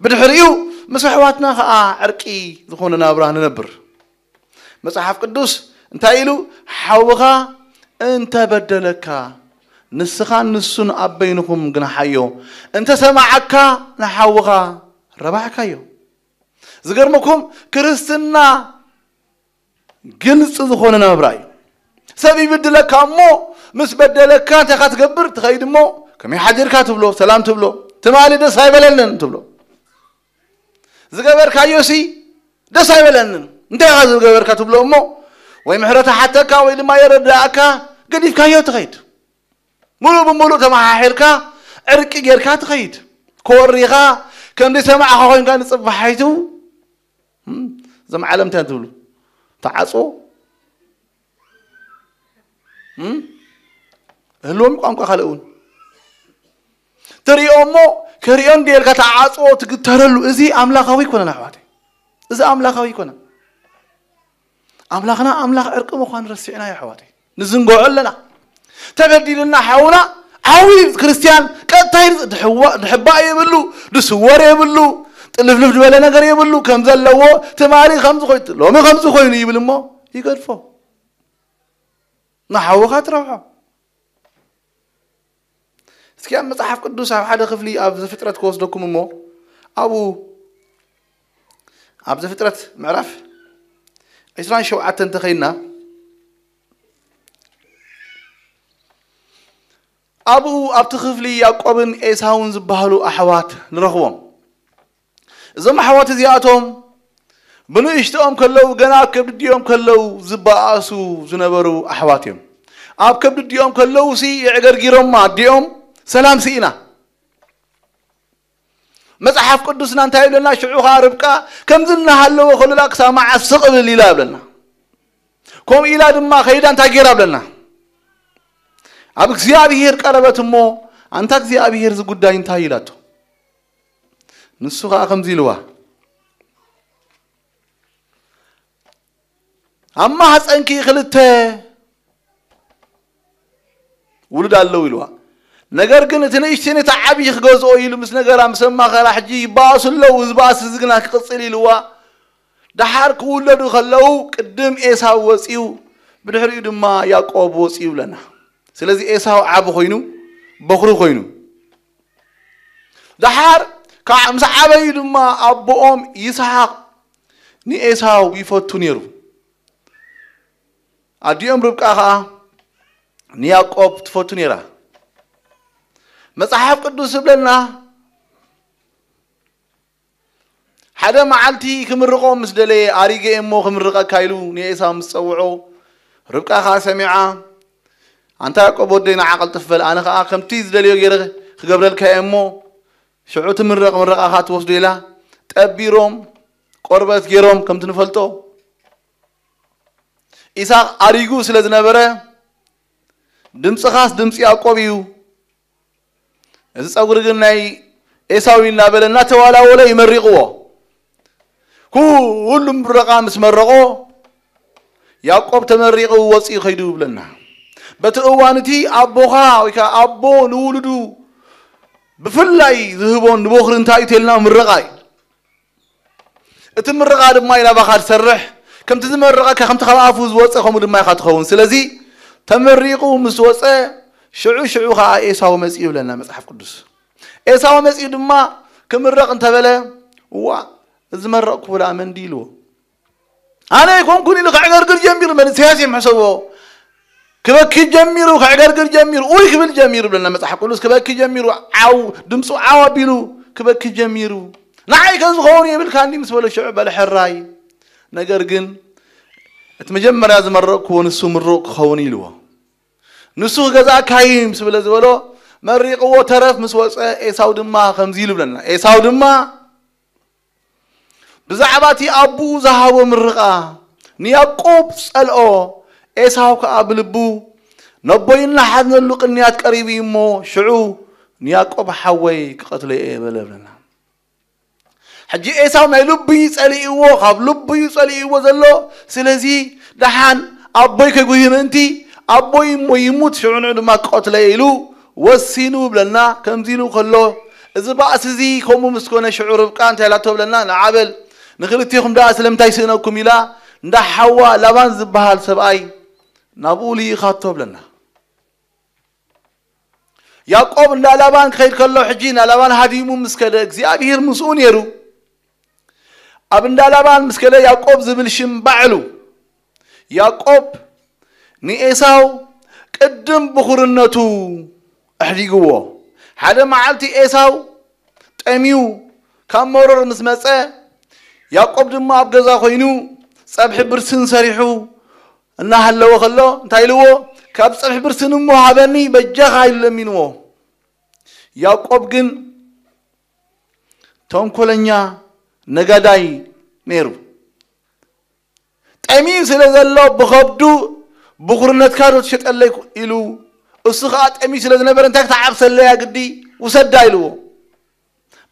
ብድሕሪኡ ምስ ኣሕዋትና ኸዓ ዕርቂ ዝኾነ ናብራ ንነብር። መጽሓፍ ቅዱስ እንታይ ኢሉ? ሓውኻ እንተበደለካ ንስኻን ንሱን ኣብ በይንኹም ግንሓዮ፣ እንተሰማዓካ ንሓውኻ ረባሕካዮ። ዝገርመኩም ክርስትና ግልፂ ዝኾነ ናብራ እዩ። ሰብ ይብድለካ እሞ ምስ በደለካ እንታይ ካ ትገብር? ትኸይድ እሞ ከመይ ሓዲርካ ትብሎ፣ ሰላም ትብሎ፣ ትማሊ ደስ ኣይበለንን ትብሎ። ዝገበርካዮ ሲ ደስ ኣይበለንን፣ እንታይ ካ ዝገበርካ ትብሎ እሞ ወይ ምሕረት ሓተካ ወይ ድማ የረዳእካ፣ ገዲፍካዮ ትኸይድ። ሙሉእ ብሙሉእ ተመሓሒርካ ዕርቂ ጌርካ ትኸይድ። ኮሪኻ ከም ዘይሰማዕኻ ኮይንካ ንጽባሓይቱ እም፣ እዞም ዓለም እንታይ ትብሉ? ተዓጽዎ እም፣ እህልዎም ቋንቋ ካልእ እውን ትሪኦ እሞ ክሪኦ እንዲልካ ተዓጽዎ ትግተረሉ። እዚ ኣምላኻዊ ኣይኮነን ኣሕዋተይ፣ እዚ ኣምላኻዊ ኣይኮነን። ኣምላኽና ኣምላኽ ዕርቂ ምዃኑ ረሲዕናዮ ኣሕዋተይ፣ ንዝንግዖ ኣለና። ተበዲልና ሓውና ዓዊ ክርስትያን ቀጥታ ኢሉ ድሕዋ- ድሕባእ የብሉ፣ ድስወር የብሉ፣ ጥልፍልፍ ዝበለ ነገር የብሉ። ከም ዘለዎ ትማሊ ከምዚ ኮይኑ ሎሚ ከምዚ ኮይኑ ይብል እሞ ይገድፎ፣ ንሓውኻ ትረብሖ። እስኪ ኣብ መጽሓፍ ቅዱስ ኣብ ሓደ ክፍሊ ኣብ ዘፍጥረት ክወስደኩም እሞ ኣብኡ ኣብ ዘፍጥረት ምዕራፍ ዕስራን ሸውዓተን እንተኸይድና ኣብኡ ኣብቲ ክፍሊ ያዕቆብን ኤሳውን ዝበሃሉ ኣሕዋት ንረኽቦም። እዞም ኣሕዋት እዚኣቶም ብንእሽቶኦም ከለዉ ገና ኣብ ከብዲ ኣዲኦም ከለዉ ዝበኣሱ ዝነበሩ ኣሕዋት እዮም። ኣብ ከብዲ ኣዲኦም ከለዉ ሲ የዕገርጊሮማ ኣዲኦም ሰላም ስኢና። መጽሓፍ ቅዱስና እንታይ ይብለና? ሽዑ ኸዓ ርብቃ ከምዚ እናሃለወ ከሎ ዳኣ ክሳብ መዓስ ስቕ እብል ኢላ ይብለና። ከምኡ ኢላ ድማ ከይዳ እንታይ ገይራ ብለና? ኣብ እግዚኣብሔር ቀረበት እሞ ኣንታ እግዚኣብሔር፣ እዚ ጉዳይ እንታይ? ኢላቶ። ንሱ ኸዓ ከምዚ ኢልዋ፣ ኣብ ማህፀንኪ ክልተ ውሉድ ኣለዉ ኢልዋ። ነገር ግን እቲ ንእሽተይ ነቲ ዓብዪ ክገዝኦ ኢሉ ምስ ነገራ፣ ምስ ኣማኸራ፣ ሕጂ ይበኣሱ ኣለዉ፣ እዚ በኣሲ እዚ ግና ክቕፅል ኢልዋ። ደሓር ክውለዱ ከለዉ ቅድም ኤሳው ወፂኡ፣ ብድሕሪኡ ድማ ያዕቆብ ወፂኡ ይብለና። ስለዚ ኤሳው ዓቢ ኮይኑ፣ በኹሪ ኮይኑ፣ ደሓር ከዓ ምስ ዓበዩ ድማ ኣቦኦም ይስሓቅ ንኤሳው ይፈቱ ነይሩ። ኣዲኦም ርብቃ ከዓ ንያዕቆብ ትፈቱ ነይራ። መጽሓፍ ቅዱስ ዝብለና፣ ሓደ መዓልቲ ክምርቆ ምስ ደለየ፣ ኣሪገ እሞ ክምርቀካ ኢሉ ንኤሳው ምስ ጸውዖ፣ ርብቃ ከዓ ሰሚዓ፣ ኣንታ ያዕቆብ ወደይ፣ ንዓ ቀልጥፍ በል፣ ኣነ ከዓ ከምቲ ዝደልዮ ገይረ ክገብረልካ እየ እሞ፣ ሽዑ ትምረቕ ምረቓኻ ትወስዶ ኢላ። ጠቢሮም ቆርበት ገይሮም፣ ከምቲ ንፈልጦ፣ ኢሳቅ ኣሪጉ ስለ ዝነበረ፣ ድምፅኻስ ድምፂ ያዕቆብ እዩ፣ እዚ ፀጉሪ ግን ናይ ኤሳው እዩ እናበለ እናተዋላወለ ይመርቕዎ። ኩሉ ምረቓ ምስ መረቖ፣ ያዕቆብ ተመሪቑ ወፂኡ ከይዱ ይብለና። በቲ እዋን እቲ ኣቦኻ ወይ ከዓ ኣቦ ንውሉዱ ብፍላይ ዝህቦን ንቦኽሪ እንታይ እዩ ተልና? ምረቓ እዩ። እቲ ምረቓ ድማ እዩ ናባኻ ዝሰርሕ። ከምቲ ዝመረቐካ፣ ከምቲ ካብ ኣፉ ዝወፀ፣ ከምኡ ድማ ኢኻ ትኸውን። ስለዚ ተመሪቑ ምስ ወፀ፣ ሽዑ ሽዑ ከዓ ኤሳው መፂኡ ይብለና መፅሓፍ ቅዱስ። ኤሳው መፂኡ ድማ ክምረቕ እንተበለ፣ እዋ፣ እዚ መረቕኩ ብላ መን ድዩ ኢልዎ? ኣነ ኣይኮንኩን ኢሉ ከዕገርግር ጀሚሩ። መንእሰያት እዮም ሕሰብዎ። ክበኪ ጀሚሩ፣ ከዕገርግር ጀሚሩ፣ ኡይ ክብል ጀሚሩ ብለና መጽሓፍ ቅዱስ። ክበኪ ጀሚሩ፣ ዓው፣ ድምፁ ዓው ኣቢሉ ክበኪ ጀሚሩ። ንዓይ ከ ዝኸውን የብልካኒ ምስ በሎ ሽዑ በለ ሕራይ። ነገር ግን እቲ መጀመርያ ዝመረቕክዎ ንሱ ምሩቕ ክኸውን ኢልዎ። ንሱ ክገዝኣካ እዩ ምስ በለ ዝበሎ መሪቕዎ ተረፍ ምስ ወፀ ኤሳው ድማ ከምዚ ኢሉ ብለና። ኤሳው ድማ ብዛዕባ እቲ ኣቦኡ ዝሃቦ ምርቓ ንያዕቆብ ጸልኦ፣ ኤሳው ከኣ ብልቡ፣ ነቦይ እናሓዝነሉ ቅንያት ቀሪቡ እዩ እሞ፣ ሽዑ ንያዕቆብ ሓወይ ክቐትሎ እየ በለ ብለና። ሕጂ ኤሳው ናይ ልቡ እዩ ጸሊእዎ፣ ካብ ልቡ እዩ ጸሊእዎ ዘሎ። ስለዚ ደሓን ኣቦይ ከይጉሂ ምእንቲ፣ ኣቦይ እሞ ይሙት፣ ሽዑ ንዑ ድማ ክቐትሎ እየ ኢሉ ወሲኑ ብለና። ከምዚ ኢሉ ከሎ፣ እዚ ባእሲ እዚ ከምኡ ምስ ኮነ፣ ሽዑ ርብቃ እንታይ ኢላቶ ብለና? ንዓ በል፣ ንኽልቴኹም ደኣ ስለምንታይ ስእነኩም? ኢላ፣ እንዳ ሓዋ ላባን ዝበሃል ሰብኣይ ናብኡ ልኢኻቶ ብለና። ያዕቆብ እንዳ ላባን ክኸይድ ከሎ፣ ሕጂ እንዳ ላባን ሃዲሙ ምስ ከደ፣ እግዚኣብሄር ምስኡ ነይሩ። ኣብ እንዳ ላባን ምስ ከደ፣ ያዕቆብ ዝብል ሽም ባዕሉ፣ ያዕቆብ ንኤሳው ቅድም ብኹርነቱ ኣሕዲግዎ። ሓደ መዓልቲ ኤሳው ጠምዩ ካብ መሮር ምስ መጸ፣ ያዕቆብ ድማ ኣብ ገዛ ኮይኑ ጸብሒ ብርስን ሰሪሑ እናሃለወ ከሎ፣ እንታይ ኢልዎ? ካብ ጸብሒ ብርስን እሞ ሃበኒ በጃኻ ኢሉ ለሚንዎ። ያዕቆብ ግን ተንኮለኛ ነጋዳይ ነይሩ። ጠምዩ ስለ ዘሎ ብኸብዱ ብኹርነትካ ዶ ትሸጠለይ ኢሉ፣ እሱ ኸዓ ጠምዩ ስለ ዝነበረ እንታይ ክትዓብሰለያ ግዲ ውሰዳ ኢልዎ።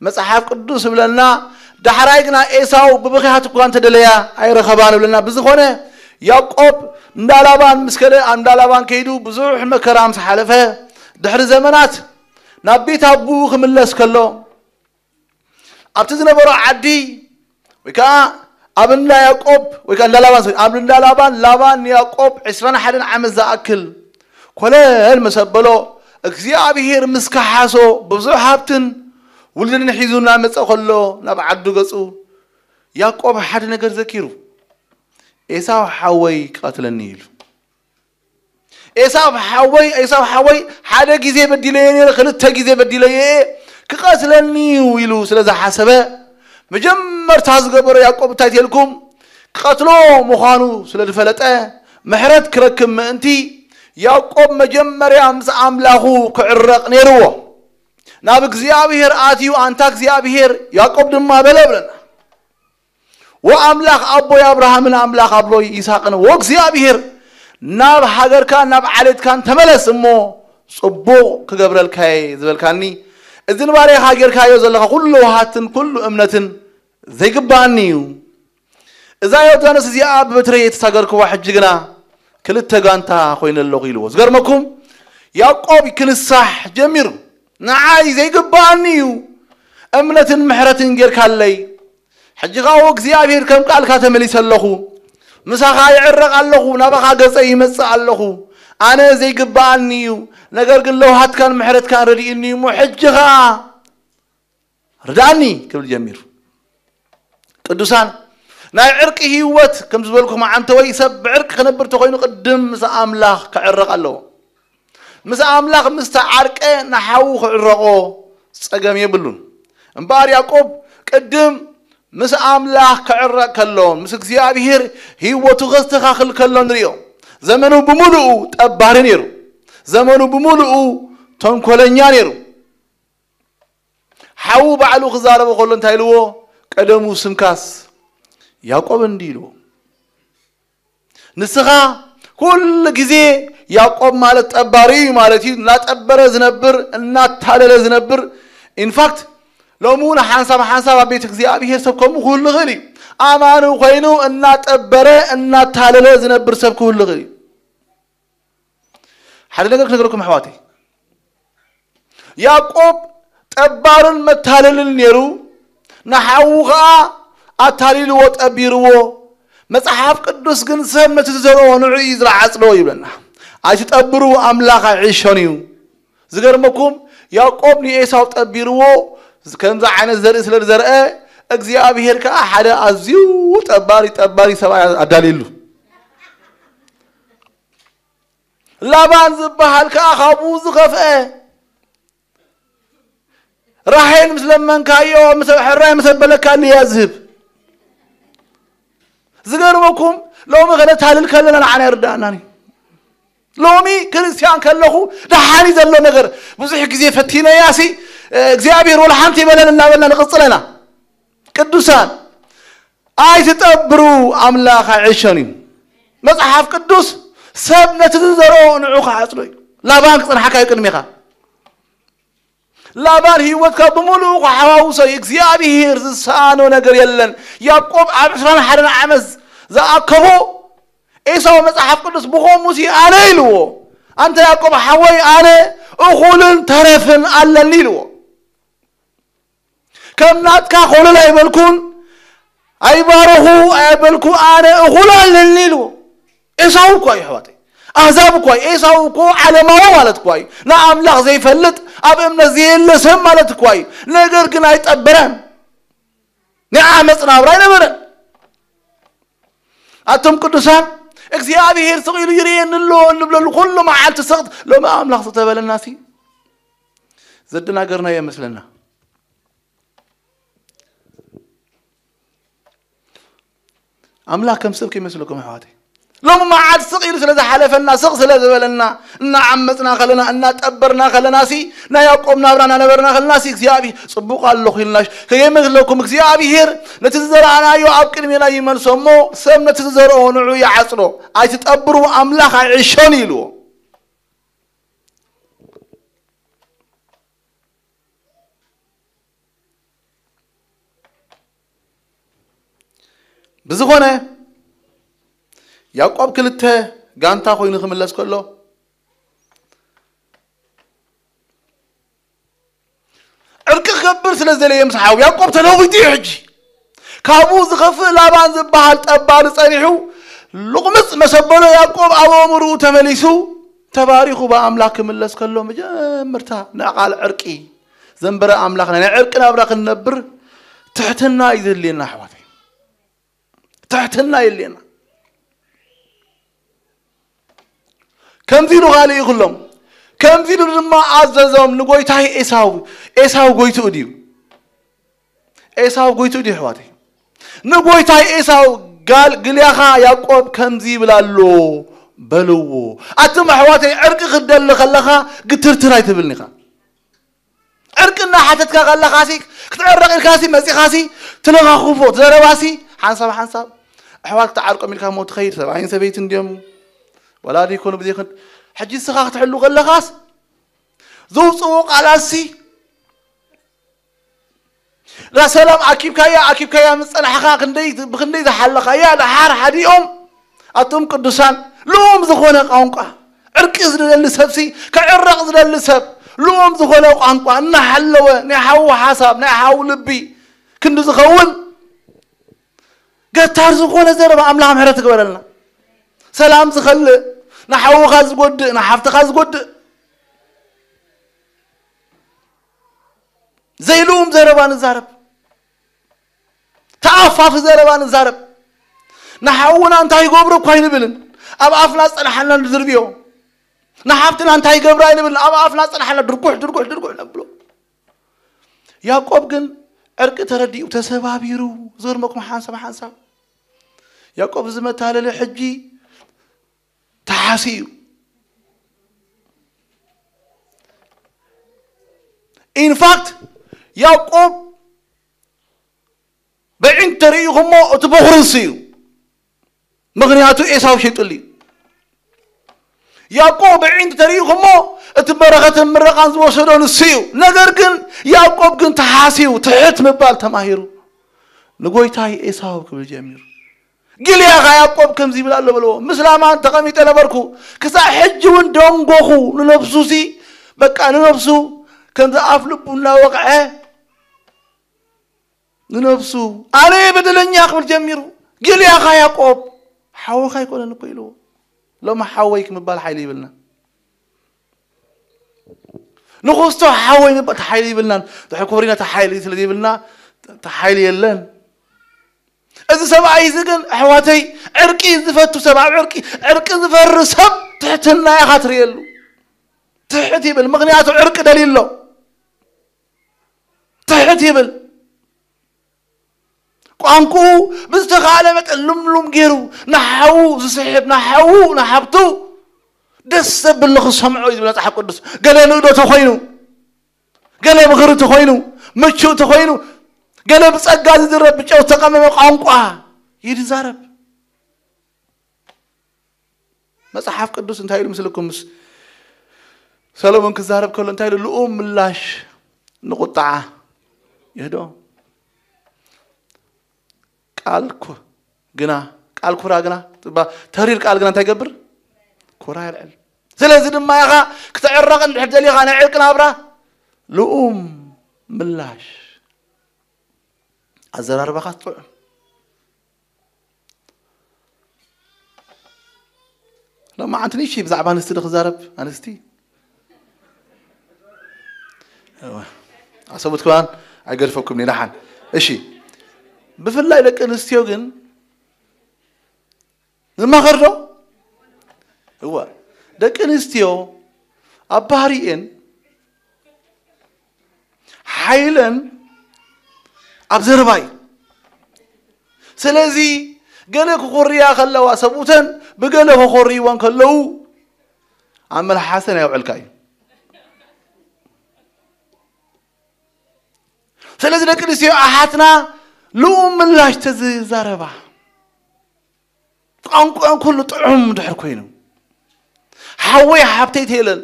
መጽሓፍ ቅዱስ ይብለና፣ ዳሕራይ ግና ኤሳው ብብኽያት እኳ እንተደለያ ኣይረኸባን ይብለና። ብዝኾነ ያዕቆብ እንዳ ላባን ምስ ከደ፣ ኣብ እንዳ ላባን ከይዱ ብዙሕ መከራ ምስ ሓለፈ፣ ድሕሪ ዘመናት ናብ ቤት ኣቦኡ ክምለስ ከሎ፣ ኣብቲ ዝነበሮ ዓዲ ወይ ከዓ ኣብ እንዳ ያዕቆብ ወይ ከዓ እንዳ ላባን፣ ኣብ እንዳ ላባን፣ ላባን ንያዕቆብ ዕስራን ሓደን ዓመት ዝኣክል ኮለል ምስ ኣበሎ፣ እግዚኣብሄር ምስ ከሓሶ፣ ብዙሕ ሃብትን ውልድን ሒዙ እናመጸ ከሎ፣ ናብ ዓዱ ገጹ፣ ያዕቆብ ሓደ ነገር ዘኪሩ፣ "ኤሳው ሓወይ ክቐትለኒ" ኢሉ። "ኤሳው ሓወይ፣ ኤሳው ሓወይ፣ ሓደ ግዜ በዲለዮ ነይረ፣ ክልተ ግዜ በዲለዮ እየ፣ ክቐትለኒ እዩ" ኢሉ ስለ ዝሓሰበ፣ መጀመርታ ዝገበሮ ያዕቆብ እንታይ ትልኩም? ክቐትሎ ምዃኑ ስለ ዝፈለጠ፣ ምሕረት ክረክብ ምእንቲ፣ ያዕቆብ መጀመርያ ምስ ኣምላኹ ክዕረቕ ነይርዎ። ናብ እግዚኣብሄር ኣትዩ፣ "ኣንታ እግዚኣብሄር"፣ ያዕቆብ ድማ በለ ብለና፣ "ወኣምላኽ ኣቦይ ኣብርሃምን ኣምላኽ ኣቦይ ይስሐቅን፣ ወእግዚኣብሄር፣ ናብ ሃገርካን ናብ ዓሌትካን ተመለስ እሞ፣ ጽቡቕ ክገብረልካየ ዝበልካኒ፣ እዚ ንባርያኻ ጌርካዮ ዘለኻ ኩሉ ለውሃትን ኩሉ እምነትን ዘይግባኣኒ እዩ። እዛ ዮርዳኖስ እዚኣ ብበትረይ የተሳገርክዋ፣ ሕጂ ግና ክልተ ጋንታ ኮይነ ኣለኹ ኢልዎ። ዝገርመኩም፣ ያዕቆብ ክንሳሕ ጀሚሩ። ንዓይ ዘይግባኣኒ እዩ፣ እምነትን ምሕረትን ጌርካለይ። ሕጂ ኸኣ እግዚኣብሔር ከም ቃልካ ተመሊሰ ኣለኹ። ምሳኻ ይዕረቕ ኣለኹ፣ ናባኻ ገጸ ይመጽእ ኣለኹ። ኣነ ዘይግባኣኒ እዩ፣ ነገር ግን ለውሃትካን ምሕረትካን ረድእኒ እሞ ሕጂ ኸኣ ርዳኒ ክብል ጀሚሩ። ቅዱሳን፣ ናይ ዕርቂ ህይወት ከም ዝበልኩም ዓንተወይ ሰብ ብዕርቂ ክነብር ተኾይኑ ቅድም ምስ ኣምላኽ ክዕረቕ ኣለዎ። ምስ ኣምላኽ ምስ ተዓርቀ ንሓዉ ክዕረቖ ጸገም የብሉን። እምበኣር ያዕቆብ ቅድም ምስ ኣምላኽ ክዕረቕ ከሎ፣ ምስ እግዚኣብሔር ህይወቱ ከስተኻኽል ከሎ ንሪኦ። ዘመኑ ብምሉኡ ጠባሪ ነይሩ። ዘመኑ ብምሉኡ ተንኮለኛ ነይሩ። ሓዉ ባዕሉ ክዛረቦ ከሎ እንታይ ኢልዎ? ቀደሙ ስምካስ ያዕቆብ እንዲ ኢልዎ። ንስኻ ኩሉ ግዜ ያዕቆብ ማለት ጠባሪ እዩ ማለት እዩ። እናጠበረ ዝነብር፣ እናታለለ ዝነብር። ኢንፋክት ሎሚ እውን ሓንሳብ ሓንሳብ ኣብ ቤት እግዚኣብሔር ሰብ ከምኡ ክህሉ ይኽእል እዩ። ኣማኒ ኮይኑ እናጠበረ እናታለለ ዝነብር ሰብ ክህሉ ይኽእል እዩ። ሓደ ነገር ክነግረኩም ኣሕዋተይ፣ ያዕቆብ ጠባርን መታለልን ነይሩ፣ ንሓዉ ኸኣ ኣታሊልዎ ጠቢርዎ። መጽሓፍ ቅዱስ ግን ሰብ ነቲ ዝዘርኦ ንዑ እዩ ዝዓጽዶ ይብለና። ኣይትጠብሩ ኣምላኽ ኣይዕሾን እዩ። ዝገርመኩም ያዕቆብ ንኤሳው ጠቢርዎ፣ ከምዚ ዓይነት ዘርኢ ስለ ዝዘርአ እግዚኣብሔር ከኣ ሓደ ኣዝዩ ጠባሪ ጠባሪ ሰብኣይ ኣዳልየሉ። ላባን ዝበሃል ከኣ ካብኡ ዝኸፍአ። ራሄል ምስ ለመንካዮ፣ ምስ ሕራይ ምስ ኣበለካ ልያ ዝህብ። ዝገርመኩም፣ ሎሚ ከነታልል ከለና ንዓና ይርዳእናን እዩ። ሎሚ ክርስቲያን ከለኹ ደሓን እዩ ዘሎ ነገር። ብዙሕ ግዜ ፈቲነያ ሲ እግዚኣብሔር ወላ ሓንቲ ይበለን እናበልና ንቕጽለና። ቅዱሳን ኣይትጠብሩ ኣምላኽ ኣይዕሸን እዩ። መጽሓፍ ቅዱስ ሰብ ነቲ ዝዘርኦ ንዑ ክዓጽዶ እዩ። ላባን ክጸንሓካ እዩ ቅድሜኻ። ላባን ህይወትካ ብምሉኡ ክሓዋውሶ እዩ። እግዚኣብሔር ዝሰኣኖ ነገር የለን። ያዕቆብ ኣብ ዕስራን ሓደን ዓመት ዝኣከቦ ኤሳው መጽሓፍ ቅዱስ ብኸምኡ ሲ ኣነ ኢልዎ። ኣንተ ያዕቆብ ሓወይ ኣነ እኹልን ተረፍን ኣለኒ ኢልዎ። ከም ናትካ ኮለል ኣይበልኩን ኣይባረኹ ኣይበልኩ ኣነ እኹል ኣለኒ ኢልዎ። ኤሳው እኳ እዩ ኣሕዋተይ። ኣህዛብ እኳ እዩ። ኤሳው እኮ ዓለማዊ ማለት እኳ እዩ። ንኣምላኽ ዘይፈልጥ ኣብ እምነት ዘየለ ሰብ ማለት እኳ እዩ። ነገር ግን ኣይጠበረን። ናይ ዓመፅ ናብራ ኣይነበረን። ኣቶም ቅዱሳን እግዚኣብሔር ስቕ ኢሉ ይርእየኒ ኣሎ እንብለሉ ኩሉ መዓልቲ ስቕት ሎሚ ኣምላኽ ዝተበለና ሲ ዘደናገርናዮ ይመስለና። ኣምላኽ ከም ሰብ ከይመስለኩም ኣሕዋተይ። ሎሚ መዓልቲ ስቕ ኢሉ ስለ ዝሓለፈና ስቕ ስለ ዝበለና እናዓመፅና ከለና እናጠበርና ከለና ሲ ናይ ያዕቆብ ናብራ እናነበርና ከለና ሲ እግዚኣብሔር ፅቡቕ ኣለኹ ኢልና ከየመስለኩም እግዚኣብሔር ነቲ ዝዘራእናዮ ኣብ ቅድሜና ይመልሶ እሞ ሰብ ነቲ ዝዘርኦ ንዑ ይዓፅዶ ኣይትጠብሩ ኣምላኽ ኣይዕሾን ኢልዎ። ብዝኾነ ያዕቆብ ክልተ ጋንታ ኮይኑ ክምለስ ከሎ ዕርቂ ክገብር ስለ ዝደለየ ምስ ሓው ያዕቆብ ተለዊጡ እዩ። ሕጂ ካብኡ ዝኸፍእ ላባን ዝበሃል ጠባሪ ጸኒሑ ልቑምፅ መሰበሎ ያዕቆብ ኣብ ኣእምርኡ ተመሊሱ ተባሪኹ ብኣምላኽ ክምለስ ከሎ መጀመርታ ንቓል ዕርቂ ዘንበረ ኣምላኽና ናይ ዕርቂ ናብራ ክንነብር ትሕትና እዩ ዘድልየና ኣሕዋተይ። ትሕትና የድልየና። ከምዚ ኢሉ ኻልእ ይኽሎም ከምዚ ኢሉ ድማ ኣዘዞም ንጎይታይ ኤሳው። ኤሳው ጎይትኡ ድዩ? ኤሳው ጎይትኡ ድዩ ኣሕዋተይ? ንጎይታይ ኤሳው ጋል ግልያኻ ያዕቆብ ከምዚ ይብል ኣሎ በልዎ። ኣቱም ኣሕዋተይ ዕርቂ ክትደሊ ከለኻ ግትርትር ኣይትብልኒኻ። ዕርቂ እናሓተትካ ከለኻሲ ክትዕረቕ ኢልካሲ መፂኻሲ ትለኻኹፎ ዘረባሲ ሓንሳብ ሓንሳብ ኣሕዋት ክትዓርቆም ኢልካ ሞ ትኸይድ ሰብኣይን ሰበይትን እንዲዮም ወላዲ ይኮኑ ብዘይክን ሕጂ ንስኻ ክትሕሉ ከለኻስ ዘውፅኡ ቃላሲ፣ እዛ ሰላም ኣኪብካያ ኣኪብካያ ምስ ፀናሕካ ክንደይ ብክንደይ ዝሓለኻያ፣ ደሓር ሓዲኦም ኣቶም ቅዱሳን ልኡም ዝኾነ ቋንቋ፣ ዕርቂ ዝደሊ ሰብሲ፣ ክዕረቕ ዝደሊ ሰብ ልኡም ዝኾነ ቋንቋ እናሓለወ፣ ናይ ሓዉ ሓሳብ ናይ ሓዉ ልቢ ክንዲ ዝኸውን፣ ገታር ዝኾነ ዘረባ ኣምላኽ ምሕረት ይግበረልና። ሰላም ዝኸልእ፣ ንሓውኻ ዝጎድእ፣ ንሓፍትኻ ዝጎድእ፣ ዘይልኡም ዘረባ ንዛረብ፣ ተኣፋፊ ዘረባ ንዛረብ። ንሓውና እንታይ ይገብሩ እኳ ኣይንብልን፣ ኣብ ኣፍና ዝጸንሓልና ንድርብዮ። ንሓፍትና እንታይ ይገብራ ኣይንብልን፣ ኣብ ኣፍና ዝጸንሓልና ድርጉሕ ድርጉሕ ድርጉሕ ነብሎ። ያዕቆብ ግን ዕርቂ ተረዲኡ፣ ተሰባቢሩ። ዝገርመኩም ሓንሳብ ሓንሳብ ያዕቆብ እዚ መታለሊ ሕጂ ተሓሲ እዩ። ኢንፋክት ያዕቆብ ብዒንት ተርእይኹሞ እቲ በኹሪ እሱ እዩ። ምኽንያቱ ኤሳው ሸይጡሉ እዩ። ያዕቆብ ብዒንት ተርእይኹሞ እቲ በረኸትን ምረቓን ዝወሰዶ ንሱ እዩ። ነገር ግን ያዕቆብ ግን ተሓስዩ ትሕት ምባል ተማሂሩ። ንጎይታይ ኤሳው ክብል ጀሚሩ። ጊልያኻ ያዕቆብ ከምዚ ይብል ኣሎ በልዎ። ምስ ላማን ተቐሚጠ ነበርኩ፣ ክሳዕ ሕጂ እውን ደንጎኹ። ንነብሱሲ በቃ ንነብሱ ከምዚ ኣፍ ልቡ እናወቕዐ ንነብሱ ኣነ በደለኛ ክብል ጀሚሩ። ጊልያኻ ያዕቆብ ሓወኻ ኣይኮነን እኮ ኢልዎ። ሎሚ ሓወይ ክምባል ሓይሊ ይብልና። ንኹስቶ ሓወይ ምባል ተሓይሊ ይብልናን። ድሕር ክብሪና ተሓይሊ ስለ ዘይብልና ተሓይሊ የለን። እዚ ሰብኣይ እዚ ግን ኣሕዋተይ ዕርቂ ዝፈቱ ሰብ፣ ኣብ ዕርቂ ዕርቂ ዝፈሪ ሰብ ትሕትና ኢኻ ትርእየሉ። ትሕት ይብል፣ ምኽንያቱ ዕርቂ ደልዩ ኣሎ። ትሕት ይብል። ቋንቋኡ ብዝተኻእለ መጠን ልምሉም ገይሩ ንሓዉ ዝስሕብ፣ ንሓዉ ንሓብቱ ደስ ዘብል ንኽሰምዖ እዩ ዝብል መጽሓፍ ቅዱስ። ገለ ንእዶ ተኾይኑ፣ ገለ ምኽሪ ተኾይኑ፣ ምቹእ ተኾይኑ፣ ገለ ብጸጋ ዝዝረብ ብጨው ዝተቐመመ ቋንቋ ይዛረብ። መጽሓፍ ቅዱስ እንታይ ኢሉ ምስልኩም? ምስ ሰሎሞን ክዛረብ ከሎ እንታይ ኢሉ? ልኡም ምላሽ ንቁጣዓ ይህዶ። ቃል ኩ- ግና ቃል ኩራ ግና ትባ- ተሪር ቃል ግና እንታይ ይገብር? ኩራ ይልዕል። ስለዚ ድማ ኢኻ ክትዕረቕ እንድሕር ደሊኻ ናይ ዕርቂ ናብራ ልኡም ምላሽ ኣዘራርባኻ ትጥዑም። ሎማዓንቲ ንእሽተይ ብዛዕባ ኣንስቲ ዶ ክዛረብ? ኣንስቲ እወ። ኣሰቡት ከማን ኣይገድፈኩም ኒ ደሓን። እሺ፣ ብፍላይ ደቂ ኣንስትዮ ግን ንማኸር ዶ? እወ፣ ደቂ ኣንስትዮ ኣብ ባህሪኤን ሓይለን ኣብ ዘረባ እዩ። ስለዚ ገለ ክኾርያ ከለዋ ሰብኡተን ብገለ ክኾርይወን ከለዉ ኣብ መልሓሰን ኣየውዕልካ እዩ። ስለዚ ደቂ ኣንስትዮ ኣሓትና ልኡም ምላሽ ተዝዛረባ ቋንቋን ኩሉ ጥዑም ድሕር ኮይኑ ሓወይ ሓብተይ ተይለን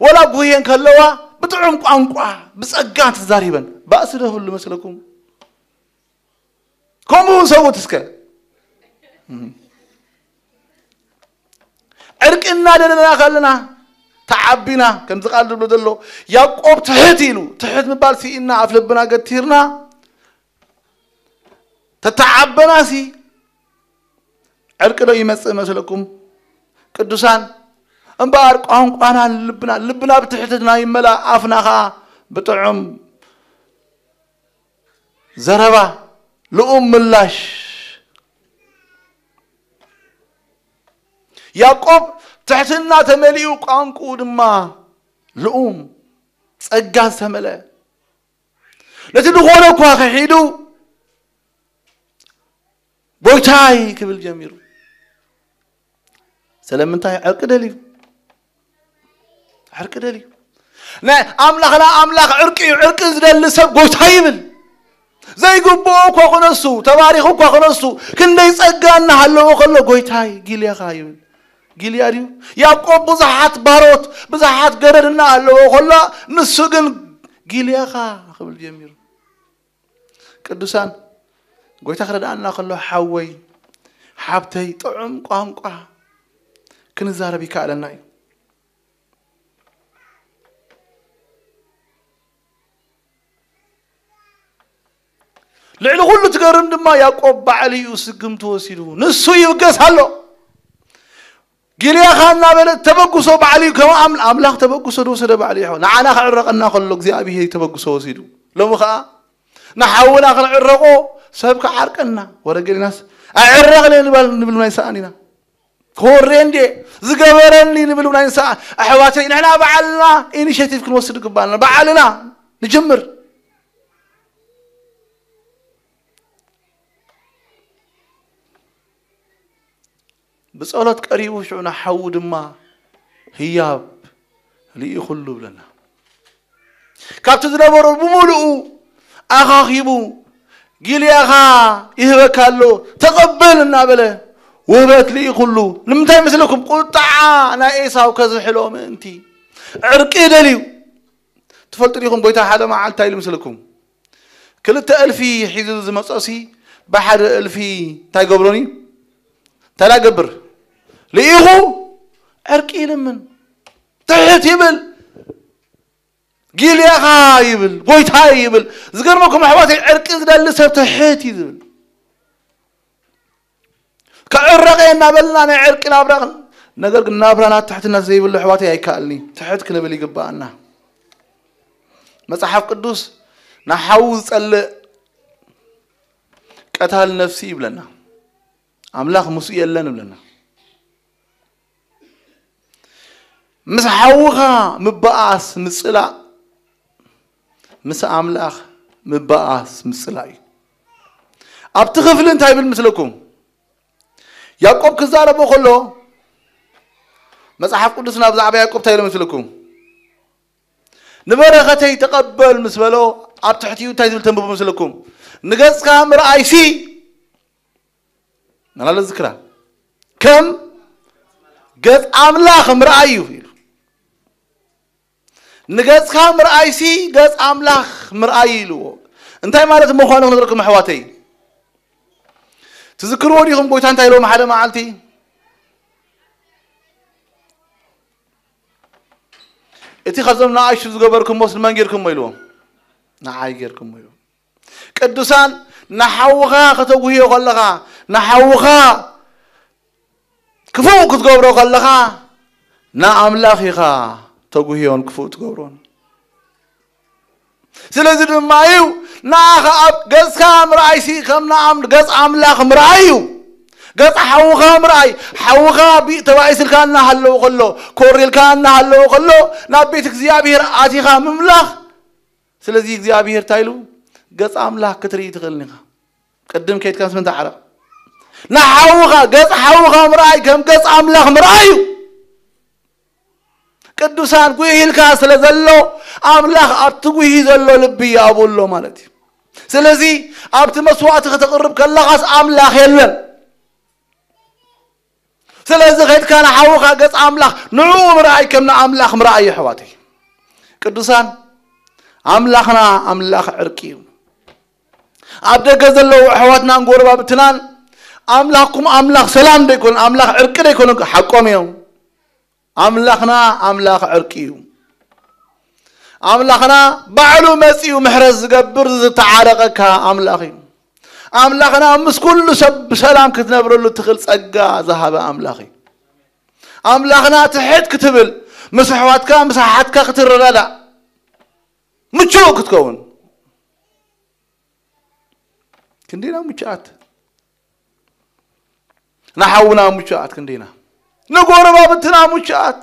ወላ ጉህየን ከለዋ ብጥዑም ቋንቋ ብጸጋ ተዛሪበን ባእሲ ዶ ህሉ መስለኩም? ከምኡ እውን ሰብኡት እስከ ዕርቂ እናደለና ከለና ተዓቢና ከምዚ ቃል ዝብሎ ዘሎ ያዕቆብ ትሕት ኢሉ ትሕት ምባል ስኢና ኣፍ ልብና ገቲርና ተተዓበናሲ ዕርቂ ዶ ይመጽእ መስለኩም? ቅዱሳን እምበኣር ቋንቋና ልብና ልብና ብትሕትና ይመላእ ኣፍና ኸዓ ብጥዑም ዘረባ ልኡም ምላሽ። ያዕቆብ ትሕትና ተመሊኡ ቋንቁኡ ድማ ልኡም ጸጋ ዝተመልአ ነቲ ዝኾነ እኳ ክሒዱ ጎይታይ ክብል ጀሚሩ። ስለምንታይ ዕርቂ ደልዩ? ዕርቂ ደልዩ። ናይ ኣምላኽና ኣምላኽ ዕርቂ እዩ። ዕርቂ ዝደሊ ሰብ ጎይታ ይብል። ዘይግብኦ እኳ ክነሱ ተባሪኹ እኳ ክነሱ ክንደይ ጸጋ እናሃለዎ ከሎ ጎይታይ ጊልያኻ ይብል። ጊልያድ እዩ። ያዕቆብ ብዙሓት ባሮት፣ ብዙሓት ገረድ እናኣለዎ ከሎ፣ ንሱ ግን ጊልያኻ ክብል ጀሚሩ። ቅዱሳን፣ ጎይታ ክረድኣና ከሎ፣ ሓወይ፣ ሓብተይ፣ ጥዑም ቋንቋ ክንዛረብ ይከኣለና እዩ። ልዕሊ ኩሉ ትገርም ድማ፣ ያዕቆብ ባዕሉ እዩ ስግምቲ ወሲዱ። ንሱ ይብገስ ኣሎ። ጊልያኻ እናበለ ተበግሶ ባዕሉ እዩ። ከም ኣም-፣ ኣምላኽ ተበግሶ ዝወሰደ ባዕሉ እዩ። ንዓና ክዕረቐና ከሎ እግዚኣብሔር ተበግሶ ወሲዱ። ሎሚ ኸዓ ንሓውና ክንዕረቆ ሰብ ክዓርቀና። ወረ ገሊናስ፣ "ኣዕረቕኒ" ንበል፣ ንብል ናይ ሰኣን ኢና። "ክወሬ እንዴ ዝገበረኒ" ንብል ናይ ሰኣን። ኣሕዋተይ፣ ንሕና ባዕልና ኢኒሼቲቭ ክንወስድ ይግባና። ባዕልና ንጅምር። ብጸሎት ቀሪቡ፣ ሽዑ ንሓዉ ድማ ህያብ ልኢኹሉ ብለና። ካብቲ ዝነበሮ ብምሉኡ ኣኻኺቡ፣ "ጊልያኻ ይህበካ ኣሎ፣ ተቐበል" እናበለ ውህበት ልኢኹሉ። ንምንታይ መስለኩም? ቁጣዓ ናይ ኤሳው ከዝሕሎ ምእንቲ። ዕርቂ ደልዩ። ትፈልጡ ዲኹም? ጎይታ ሓደ መዓልቲ እንታይ ኢሉ መስለኩም? ክልተ እልፊ ሒዙ ዝመጾሲ ብሓደ እልፊ እንታይ ገብሮኒ? እንታይ ዳገብር? ልኢኹ ዕርቂ ይልምን። ትሕት ይብል። "ጊልያኻ" ይብል፣ "ጎይታይ" ይብል። ዝገርመኩም ኣሕዋተይ፣ ዕርቂ ዝደሊ ሰብ ትሕት እዩ ዝብል። "ክዕረቕ እየ" እናበልና ናይ ዕርቂ ናብራ፣ ነገር ግን ናብራና ትሕትና ዘይብሉ ኣሕዋተይ ኣይከኣልኒ። ትሕት ክንብል ይግባኣና። መጽሓፍ ቅዱስ ንሓዉ ዝጸልእ ቀታል ነፍሲ ይብለና። ኣምላኽ ምስኡ የለን ይብለና። ምስ ሓውኻ ምበኣስ ምጽላእ፣ ምስ ኣምላኽ ምበኣስ ምጽላእ እዩ። ኣብቲ ክፍሊ እንታይ ይብል ምስለኩም? ያዕቆብ ክዛረቦ ከሎ፣ መጽሓፍ ቅዱስና ብዛዕባ ያዕቆብ እንታይ ኢሉ ምስለኩም? "ንበረኸተይ ተቐበል" ምስ በሎ፣ ኣብ ትሕቲኡ እንታይ ዝብል ተንብቡ ምስለኩም? "ንገጽካ ምርኣይሲ" ናላለ ዝክራ፣ "ከም ገጽ ኣምላኽ ምርኣይ እዩ" ኢሉ። "ንገጽካ ምርኣይሲ ገጽ ኣምላኽ ምርኣይ" ኢልዎ። እንታይ ማለት ምዃኑ ክነግረኩም ኣሕዋተይ። ትዝክርዎ ዲኹም ጎይታ እንታይ ኢልዎም ሓደ መዓልቲ? "እቲ ካብዞም ንኣሽቱ ዝገበርኩሞስ ንመን ጌርኩሞ?" ኢልዎም። "ንዓይ ጌርኩሞ" ኢልዎም። ቅዱሳን፣ ንሓውኻ ከተጉህዮ ከለኻ፣ ንሓውኻ ክፉእ ክትገብሮ ከለኻ፣ ንኣምላኽ ኢኻ ተጉህዮን ክፉእ ትገብሮን። ስለዚ ድማ እዩ ንኣኻ ኣብ ገጽካ ምርኣይሲ ከም ንኣም-፣ ገጽ ኣምላኽ ምርኣይ እዩ። ገጽ ሓውኻ ምርኣይ፣ ሓውኻ ቢ-፣ ተባኢስልካ እናሃለወ ከሎ፣ ኮሪልካ እናሃለወ ከሎ፣ ናብ ቤት እግዚኣብሔር ኣቲኻ ምምላኽ። ስለዚ እግዚኣብሔር እንታይ ኢሉ? ገጽ ኣምላኽ ክትርኢ ትኽእልን ኢኻ። ቅድም ከይድካ ምስ መን ተዓረቕ? ንሓውኻ፣ ገጽ ሓውኻ ምርኣይ ከም ገጽ ኣምላኽ ምርኣይ እዩ። ቅዱሳን፣ ጉሂ ኢልካ ስለ ዘሎ፣ ኣምላኽ ኣብቲ ጉሂ ዘሎ ልቢ ኣብኡ ኣሎ ማለት እዩ። ስለዚ ኣብቲ መስዋእቲ ከተቕርብ ከለኻስ ኣምላኽ የለን። ስለዚ ከይድካ ንሓውኻ ገጽ ኣምላኽ ንዕኡ ምርኣይ ከም ንኣምላኽ ምርኣይ እዩ ኣሕዋተይ። ቅዱሳን፣ ኣምላኽና ኣምላኽ ዕርቂ እዩ። ኣብ ደገ ዘለዉ ኣሕዋትናን ጎረባብትናን ኣምላኽኩም ኣምላኽ ሰላም ዶ ኣይኮነን? ኣምላኽ ዕርቂ ዶ ኣይኮነን? ሓቆም እዮም። ኣምላኽና ኣምላኽ ዕርቂ እዩ። ኣምላኽና ባዕሉ መጺኡ ምሕረት ዝገብር ዝተዓረቐካ ኣምላኽ እዩ። ኣምላኽና ምስ ኩሉ ሰብ ብሰላም ክትነብረሉ ትኽእል ጸጋ ዝሃበ ኣምላኽ እዩ። ኣምላኽና ትሕት ክትብል፣ ምስ ኣሕዋትካ ምስ ኣሓትካ ክትረዳዳእ ምቹእ ክትከውን። ክንደይና ምቹኣት፣ ንሓውና ምቹኣት ክንደይና፣ ንጎረባብትና ምቹኣት፣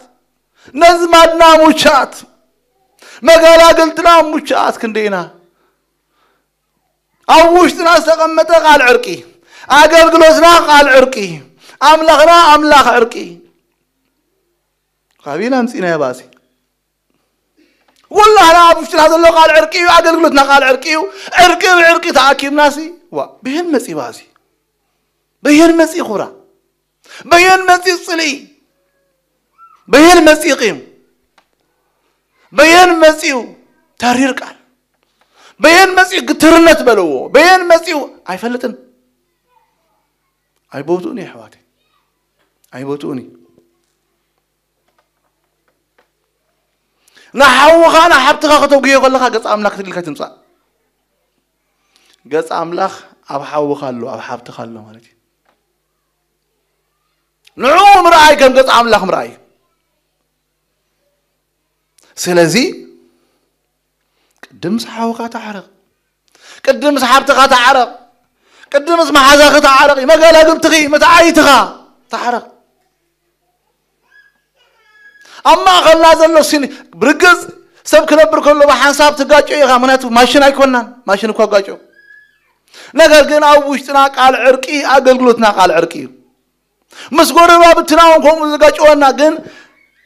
ነዝማድና ምቹኣት፣ መጋላግልትና ምቹኣት ክንደይና። ኣብ ውሽጥና ዝተቐመጠ ቃል ዕርቂ፣ ኣገልግሎትና ቃል ዕርቂ፣ ኣምላኽና ኣምላኽ ዕርቂ። ካበይ ኣምጺእናዮ ባሲ? ኩላህና ኣብ ውሽጥና ዘሎ ቃል ዕርቂ እዩ፣ ኣገልግሎትና ቃል ዕርቂ እዩ። ዕርቂ ብዕርቂ ተኣኪብናሲ፣ ዋ፣ በየን መጺ ባሲ? በየን መጺ ኩራ? በየን መጺ ጽልኢ? በየን መጺኡ ቂም? በየን መጺኡ ተሪር ቃል? በየን መጺኡ ግትርነት በልዎ? በየን መጺኡ? ኣይፈልጥን። ኣይቦትኡን እዩ ኣሕዋተይ፣ ኣይቦትኡን እዩ። ንሓውኻ ንሓብትኻ ከተጉዮ ከለኻ ገጽ ኣምላኽ ክትልካ ትምጻእ። ገጽ ኣምላኽ ኣብ ሓውኻ ኣሎ፣ ኣብ ሓብትኻ ኣሎ ማለት እዩ። ንዕኡ ምርኣይ ከም ገጽ ኣምላኽ ምርኣይ። ስለዚ ቅድም ምስ ሓውኻ ተዓረቕ፣ ቅድም ምስ ሓብትኻ ተዓረቕ፣ ቅድም ምስ መሓዛኺ ተዓረቕ፣ መገላግልትኺ፣ መተዓይትኻ ተዓረቕ። ኣብ ማእኸልና ዘሎ ሲኒ ብርግጽ ሰብ ክነብር ከሎ ብሓንሳብ ትጋጮ ኢኻ። ምክንያቱ ማሽን ኣይኮናን፣ ማሽን እኳ ጋጮ። ነገር ግን ኣብ ውሽጥና ቃል ዕርቂ፣ ኣገልግሎትና ቃል ዕርቂ እዩ። ምስ ጎረባብትና እውን ከምኡ ዝጋጭወና፣ ግን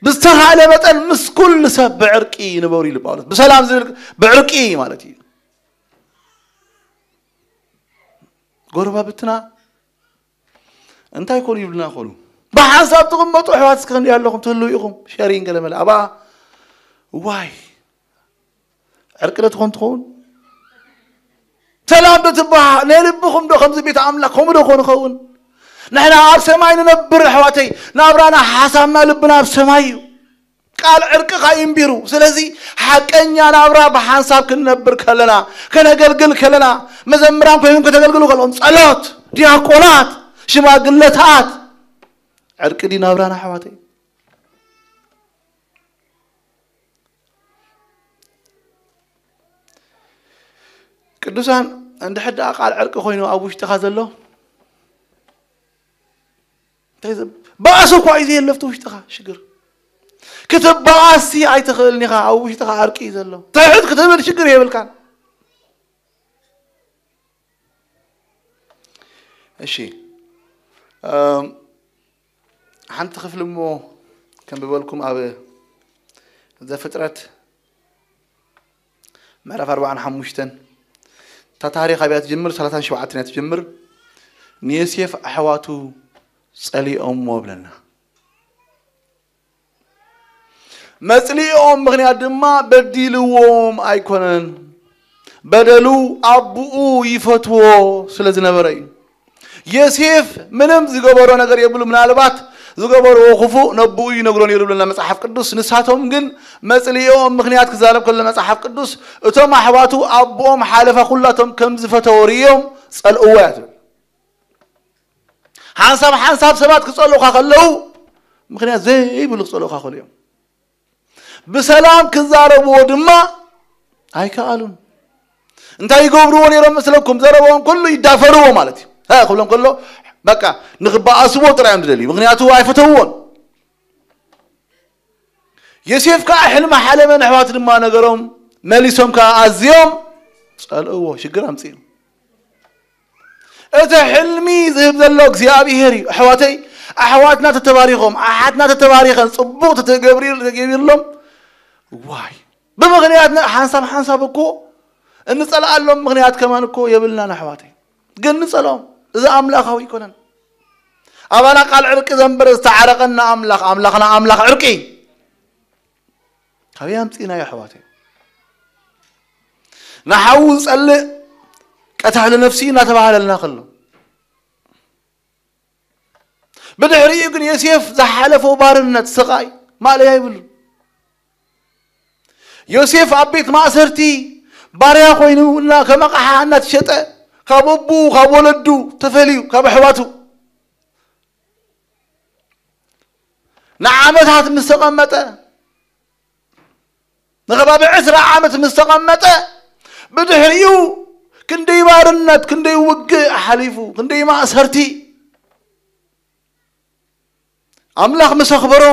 ብዝተኻእለ መጠን ምስ ኩሉ ሰብ ብዕርቂ ንበሩ ኢሉ ጳውሎስ። ብሰላም ዝብል ብዕርቂ ማለት እዩ። ጎረባብትና እንታይ ኮኑ ይብልና ኮኑ? ብሓንሳብ ትቕመጡ ኣሕዋት እስከ ክንደይ ኣለኹም ትህልዉ ኢኹም? ሸሪን ገለ መለ ኣባ ዋይ ዕርቂ ዶ ትኾን ትኸውን? ሰላም ዶ ትበሃል? ናይ ልብኹም ዶ ከምዚ ቤት ኣምላኽ ከምኡ ዶ ኮን ይኸውን? ንሕና ኣብ ሰማይ ንነብር ኣሕዋተይ፣ ናብራና ሓሳብና ልብና ኣብ ሰማይ እዩ። ቃል ዕርቂ ኸኣ ይንቢሩ። ስለዚ ሓቀኛ ናብራ ብሓንሳብ ክንነብር ከለና፣ ከነገልግል ከለና፣ መዘምራን ኮይኖም ከተገልግሉ ከለኹም፣ ጸሎት፣ ዲያቆናት፣ ሽማግለታት፣ ዕርቂ ድዩ ናብራና ኣሕዋተይ? ቅዱሳን እንድሕር ደኣ ቃል ዕርቂ ኮይኑ ኣብ ውሽጥኻ ዘሎ እንታይ ዘ- ባእሲ እኳ እዩ ዘየለፍቲ ውሽጥኻ ሽግር ክትበኣሲ ኣይትኽእልን ኢኻ። ኣብ ውሽጥኻ ዕርቂ እዩ ዘሎ። ትሕት ክትብል ሽግር የብልካን። እሺ፣ እም፣ ሓንቲ ክፍሊ እሞ ከንብበልኩም። ኣብ ዘፍጥረት ምዕራፍ ኣርባዓን ሓሙሽተን፣ እታ ታሪኽ ኣብያ ትጅምር፣ ሰላሳን ሸውዓተን እያ ትጅምር። ንዮሴፍ ኣሕዋቱ ጸሊኦምዎ ብለና። መጽሊኦም ምኽንያት ድማ በዲልዎም ኣይኮነን። በደሉ ኣቦኡ ይፈትዎ ስለ ዝነበረ እዩ። ዮሴፍ ምንም ዝገበሮ ነገር የብሉ። ምናልባት ዝገበርዎ ክፉእ ነቦኡ ይነግሮ ነይሩ ብለና መጽሓፍ ቅዱስ። ንሳቶም ግን መጽሊኦም ምኽንያት ክዛረብ ከሎ መጽሓፍ ቅዱስ፣ እቶም ኣሕዋቱ ኣቦኦም ሓለፋ ኩላቶም ከም ዝፈተዎ ርእዮም ጸልእዎ እያ ትብል። ሓንሳብ ሓንሳብ ሰባት ክጸልኡኻ ከለዉ ምኽንያት ዘይብሉ ክጸልኡኻ ከለዉ እዮም። ብሰላም ክዛረብዎ ድማ ኣይከኣሉን። እንታይ ይገብርዎ ነይሮም መስለኩም? ዘረብኦም ኩሉ ይዳፈርዎ ማለት እዩ። ሀ ክብሎም ከሎ በቃ ንኽበኣስዎ ጥራይ እዮም ዝደልዩ፣ ምኽንያቱ ኣይፈተውዎን። ዮሴፍ ከዓ ሕልሚ ሓለመ፣ ንኣሕዋቱ ድማ ነገሮም፣ መሊሶም ከዓ ኣዝዮም ጸልእዎ፣ ሽግር ኣምጽኡ። እቲ ሕልሚ ዝህብ ዘሎ እግዚኣብሄር እዩ። ኣሕዋተይ፣ ኣሕዋትና ተተባሪኾም፣ ኣሓትና ተተባሪኸን፣ ጽቡቕ ተተገብሪ-፣ ተገቢርሎም፣ ዋይ፣ ብምኽንያት ነ-፣ ሓንሳብ ሓንሳብ እኮ እንጸልኣሎም ምኽንያት ከማን እኮ የብልናን ኣሕዋተይ። ግን ንጸልኦም፣ እዚ ኣምላኻዊ ኣይኮነን። ኣባና ቃል ዕርቂ ዘንበረ ዝተዓረቐና ኣምላኽ፣ ኣምላኽና ኣምላኽ ዕርቂ። ካበይ ኣምጺእናዮ ኣሕዋተይ? ንሓዉ ዝጸልእ ቀታሊ ነፍሲ እናተባህለልና ከሎ፣ ብድሕሪኡ ግን ዮሴፍ ዝሓለፎ ባርነት ስቓይ ማእለያ ይብሉን። ዮሴፍ ኣብ ቤት ማእሰርቲ ባርያ ኮይኑ እና ከም ኣቕሓ እናተሸጠ ካብ ኣቦኡ ካብ ወለዱ ተፈልዩ ካብ ኣሕዋቱ ንዓመታት ምስ ተቐመጠ ንኸባቢ ዕስራ ዓመት ምስ ተቐመጠ ብድሕሪኡ ክንደይ ባርነት ክንደይ ውግእ ሓሊፉ ክንደይ ማእሰርቲ ኣምላኽ ምስ ኣኽበሮ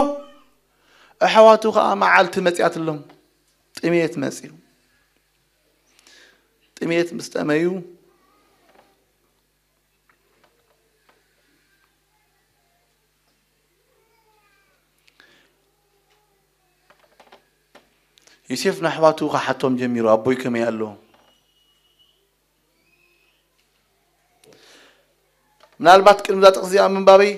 ኣሕዋቱ ኸዓ መዓልቲ መጺኣትሎም ጥሜት መጺኡ ጥሜት ምስ ጠመዩ ዮሴፍ ንኣሕዋቱ ክሓቶም ጀሚሩ ኣቦይ ከመይ ኣሎ ምናልባት ቅድሚ እዛ ጥቕሲ እዚኣ ምንባበይ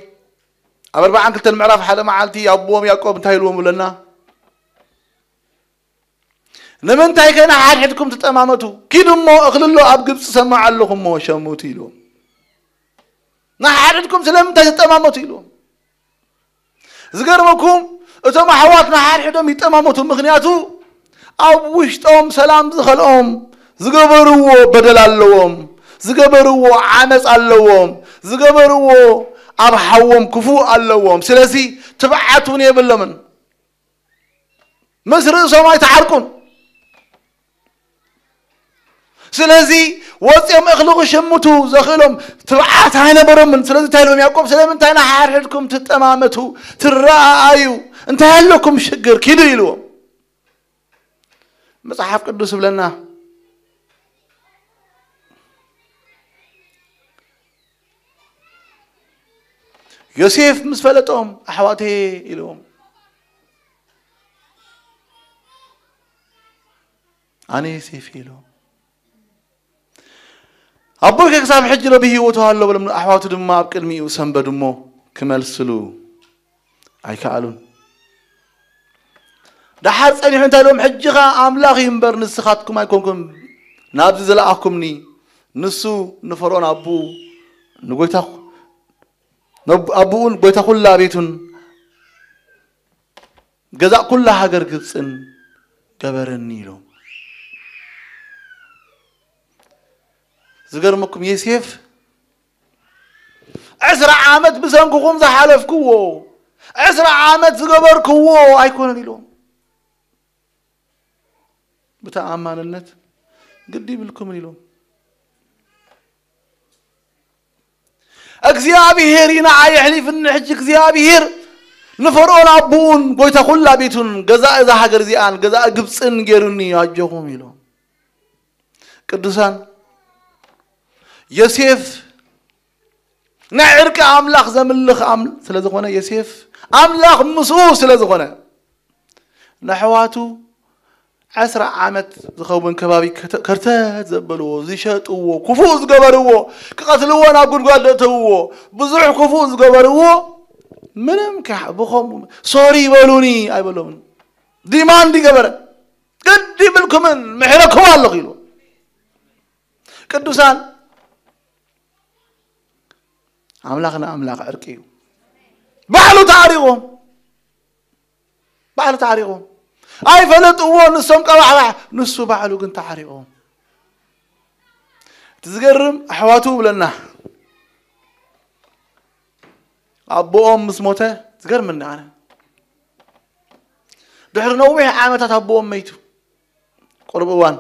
ኣብ ኣርባዓን ክልተን ምዕራፍ ሓደ መዓልቲ ኣቦዎም ያዕቆብ እንታይ ኢልዎም ብለና? ንምንታይ ከ ንሓድሕድኩም ትጠማመቱ? ኪዱ እሞ እኽሊ ኣሎ ኣብ ግብፂ ሰማዕ ኣለኹ እሞ ሸምቱ ኢልዎም። ንሓድሕድኩም ስለምንታይ ትጠማመቱ ኢልዎም። ዝገርመኩም እቶም ኣሕዋት ንሓድሕዶም ይጠማመቱ፣ ምኽንያቱ ኣብ ውሽጦም ሰላም ዝኸልኦም ዝገበርዎ በደል ኣለዎም፣ ዝገበርዎ ዓመፅ ኣለዎም፣ ዝገበርዎ ኣብ ሓዎም ክፉእ ኣለዎም። ስለዚ ትብዓት እውን የብሎምን። ምስ ርእሶም ኣይተዓርቁን። ስለዚ ወፂኦም እኽሊ ክሽምቱ ዘኽእሎም ትብዓት ኣይነበሮምን። ስለዚ እንታይ ኢልዎም ያዕቆብ? ስለምንታይ ንሓድሕድኩም ትጠማመቱ፣ ትረኣኣዩ? እንታይ ኣለኩም ሽግር? ኪዱ ኢልዎም። መጽሓፍ ቅዱስ ይብለና፣ ዮሴፍ ምስ ፈለጦም ኣሕዋተየ ኢልዎም። ኣነ ዮሴፍ ኢልዎም። ኣቦይ ከ ክሳብ ሕጂ ዶ ብህይወቱ ኣሎ በሎም። ኣሕዋቱ ድማ ኣብ ቅድሚኡ ሰንበዱ እሞ ክመልስሉ ኣይከኣሉን። ደሓር ጸኒሑ እንታይ ኢሎም? ሕጂ ኸኣ ኣምላኽ እዩ እምበር ንስኻትኩም ኣይኮንኩም ናብዚ ዝለኣኹምኒ። ንሱ ንፈርኦን ኣቦኡ ንጎይታ፣ ነብ-፣ ኣቦኡን ጎይታ ኩላ ቤቱን ገዛእ ኩላ ሃገር ግብጽን ገበረኒ ኢሎም። ዝገርመኩም ዮሴፍ ዕስራ ዓመት ብሰንክኹም ዝሓለፍክዎ፣ ዕስራ ዓመት ዝገበርክዎ ኣይኮነን ኢሎም። ብተኣማንነት ግዲ ይብልኩምን ኢሎም። እግዚኣብሔር እዩ ንዓይ የሕሊፍኒ። ሕጂ እግዚኣብሔር ንፈርኦን ኣቦኡን ጎይታ ኩላ ቤቱን ገዛእ እዛ ሃገር እዚኣን ገዛእ ግብፅን ገይሩኒ እዩ፣ ኣጆኹም ኢሎም። ቅዱሳን፣ ዮሴፍ ናይ ዕርቂ ኣምላኽ ዘምልኽ ኣም-፣ ስለ ዝኾነ፣ ዮሴፍ ኣምላኽ ምስኡ ስለ ዝኾነ፣ ንኣሕዋቱ ዕስራ ዓመት ዝኸውን ከባቢ ከተ-፣ ከርተት ዘበልዎ፣ ዝሸጥዎ፣ ክፉእ ዝገበርዎ፣ ክቐትልዎ ናብ ጉድጓድ ዘእተውዎ፣ ብዙሕ ክፉእ ዝገበርዎ፣ ምንም ከ-፣ ብኸምኡ ሶሪ ይበሉኒ ኣይበሎምን። ዲማንድ ይገበረ። ግድ ይብልኩምን ምሕረኩም ኣለኹ ኢሉ። ቅዱሳን፣ ኣምላኽና ኣምላኽ ዕርቂ እዩ። ባዕሉ ተዓሪቖም፣ ባዕሉ ተዓሪቖም። ኣይፈለጥዎ ንሶም ቀባሕባሕ፣ ንሱ ባዕሉ ግን ተዓሪቖም። እቲ ዝገርም ኣሕዋቱ ብለና፣ ኣቦኦም ምስ ሞተ ዝገርምኒ ኣነ። ድሕሪ ነዊሕ ዓመታት ኣቦኦም መይቱ። ቁሩብ እዋን፣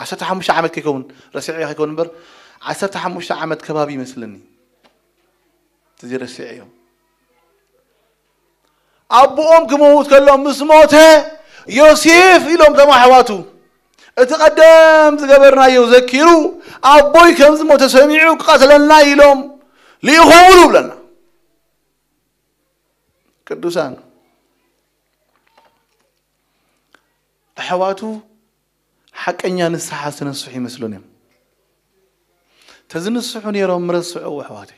ዓሰርተ ሓሙሽተ ዓመት ከይከውን፣ ረሲዐ ከይከውን እምበር፣ ዓሰርተ ሓሙሽተ ዓመት ከባቢ ይመስለኒ። እዚ ረሲዐዮ። ኣቦኦም ክመውት ከሎ ምስ ሞተ፣ ዮሴፍ ኢሎም እቶም ኣሕዋቱ፣ እቲ ቀደም ዝገበርናዮ ዘኪሩ፣ ኣቦይ ከም ዝሞተ ሰሚዑ ክቐትለና ኢሎም ልኢኾምሉ ብለና። ቅዱሳን፣ ኣሕዋቱ ሓቀኛ ንስሓ ዝተነስሑ ይመስሉን እዮም። ተዝንስሑ ነይሮም ምረስዑ ኣሕዋተይ።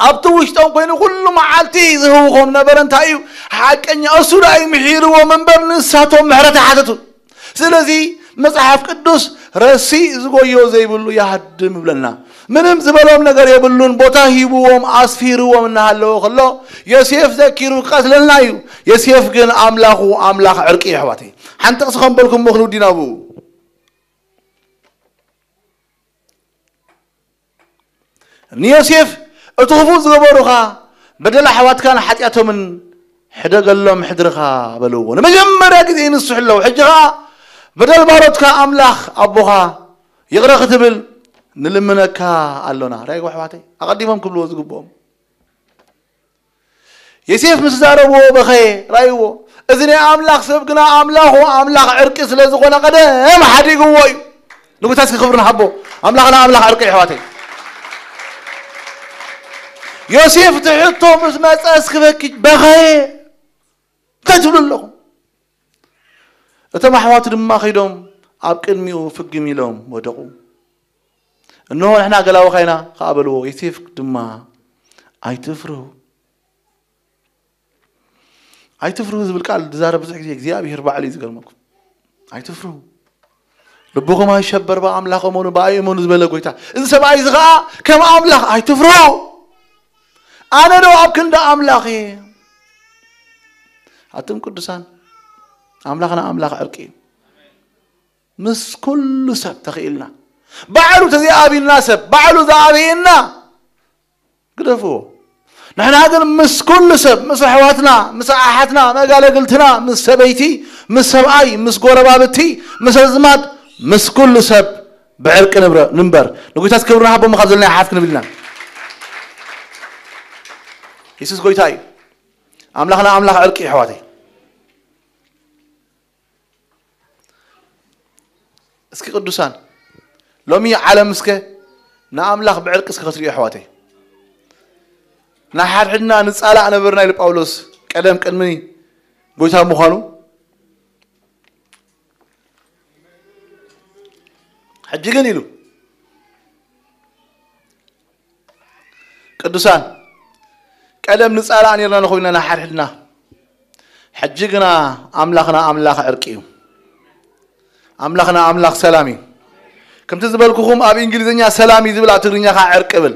ኣብቲ ውሽጦም ኮይኑ ኩሉ መዓልቲ ዝህውኾም ነበረ እንታይ እዩ? ሓቀኛ እሱ ደኣ እዩ ምሒርዎም እምበር ንሳቶም ምሕረት ኣይሓተቱን። ስለዚ መጽሓፍ ቅዱስ ረሲእ ዝጎዮ ዘይብሉ ይሃድም ይብለና። ምንም ዝበሎም ነገር የብሉን። ቦታ ሂብዎም ኣስፊርዎም እናሃለወ ከሎ ዮሴፍ ዘኪሩ ክቐትለልና እዩ። ዮሴፍ ግን ኣምላኹ ኣምላኽ ዕርቂ እዩ ኣሕዋተይ። ሓንቲ ጥቕሲ ከም በልኩም ምኽሪ ውዲና ብኡ። ንዮሴፍ እቲ ክፉእ ዝገበሩኻ በደል ኣሕዋትካን ሓጢኣቶምን ሕደገሎም ሕድርኻ በልዎ። ንመጀመርያ ግዜ ይንስሑ ኣለዉ። ሕጂ ኸኣ በደል ባሮትካ ኣምላኽ ኣቦኻ ይቕረ ክትብል ንልምነካ ኣሎና። ራይጎ ኣሕዋተይ ኣቐዲሞም ክብልዎ ዝግብኦም። ዮሴፍ ምስ ዛረብዎ በኸየ፣ ራእይዎ። እዚ ናይ ኣምላኽ ሰብ ግና ኣምላኹ ኣምላኽ ዕርቂ ስለ ዝኾነ ቀደም ሓዲግዎ እዩ። ንጉታ እስኪ ክብሪ ንሃቦ። ኣምላኽና ኣምላኽ ዕርቂ እዩ ኣሕዋተይ። ዮሴፍ እቲ ሕቶ ምስ መጸ እስኪ በኪ በኸየ። እንታይ ትብሉ ኣለኹም? እቶም ኣሕዋቱ ድማ ከይዶም ኣብ ቅድሚኡ ፍግም ኢሎም ወደቑ። እንሆ ንሕና ገላውኻ ኢና ከኣ በልዎ። ዮሴፍ ድማ ኣይትፍርሁ፣ ኣይትፍርሁ ዝብል ቃል ዝዛረብ ብዙሕ ግዜ እግዚኣብሔር ባዕሉ እዩ። ዝገርመኩም፣ ኣይትፍርሁ፣ ልብኹም ኣይሸበር፣ ብኣምላኽ እመኑ፣ ብኣይ እመኑ ዝበለ ጎይታ፣ እዚ ሰብኣይ እዚ ኸዓ ከም ኣምላኽ ኣይትፍርሁ። ኣነ ዶ ኣብ ክንዲ ኣምላኽ እየ? ኣቱም ቅዱሳን፣ ኣምላኽና ኣምላኽ ዕርቂ እዩ። ምስ ኩሉ ሰብ ተኽኢልና፣ ባዕሉ ተዘይኣብዩና ሰብ፣ ባዕሉ ዝኣብየና ግደፍዎ። ንሕና ግን ምስ ኩሉ ሰብ፣ ምስ ኣሕዋትና፣ ምስ ኣሓትና፣ መጋለግልትና፣ ምስ ሰበይቲ፣ ምስ ሰብኣይ፣ ምስ ጎረባብቲ፣ ምስ ኣዝማድ፣ ምስ ኩሉ ሰብ ብዕርቂ ንብረ- ንንበር። ንጎይታ ክብሪ ንሃቦ፣ ካብ ዘለና ሓፍ ክንብል ኢና። የሱስ ጎይታ እዩ። ኣምላኽና ኣምላኽ ዕርቂ እዩ፣ ኣሕዋተይ። እስኪ ቅዱሳን፣ ሎሚ ዓለም እስከ ንኣምላኽ ብዕርቂ እስከ ክትሪኦ፣ ኣሕዋተይ። ንሓድሕድና ንጻላእ ነበርና ኢሉ ጳውሎስ፣ ቀደም ቅድሚ ጎይታ ምዃኑ። ሕጂ ግን ኢሉ፣ ቅዱሳን፣ ቀደም ንጻላእ ኔርና ንኾይና ንሓድሕድና፣ ሕጂ ግና ኣምላኽና ኣምላኽ ዕርቂ እዩ። ኣምላኽና ኣምላኽ ሰላም እዩ። ከምቲ ዝበልኩኹም፣ ኣብ እንግሊዝኛ ሰላም እዩ ዝብል፣ ኣብ ትግርኛ ከዓ ዕርቂ ይብል።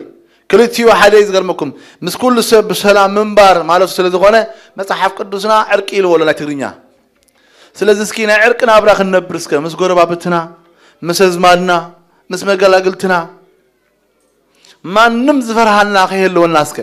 ክልቲኡ ሓደ እዩ። ዝገርመኩም፣ ምስ ኩሉ ሰብ ብሰላም ምንባር ማለቱ ስለ ዝኾነ፣ መጽሓፍ ቅዱስና ዕርቂ ኢልዎ ኣሎ ናይ ትግርኛ። ስለዚ እስኪ ናይ ዕርቂ ናብራ ክንነብር እስከ፣ ምስ ጎረባብትና፣ ምስ ኣዝማድና፣ ምስ መገላግልትና፣ ማንም ዝፈርሃና ከይህልወና እስከ።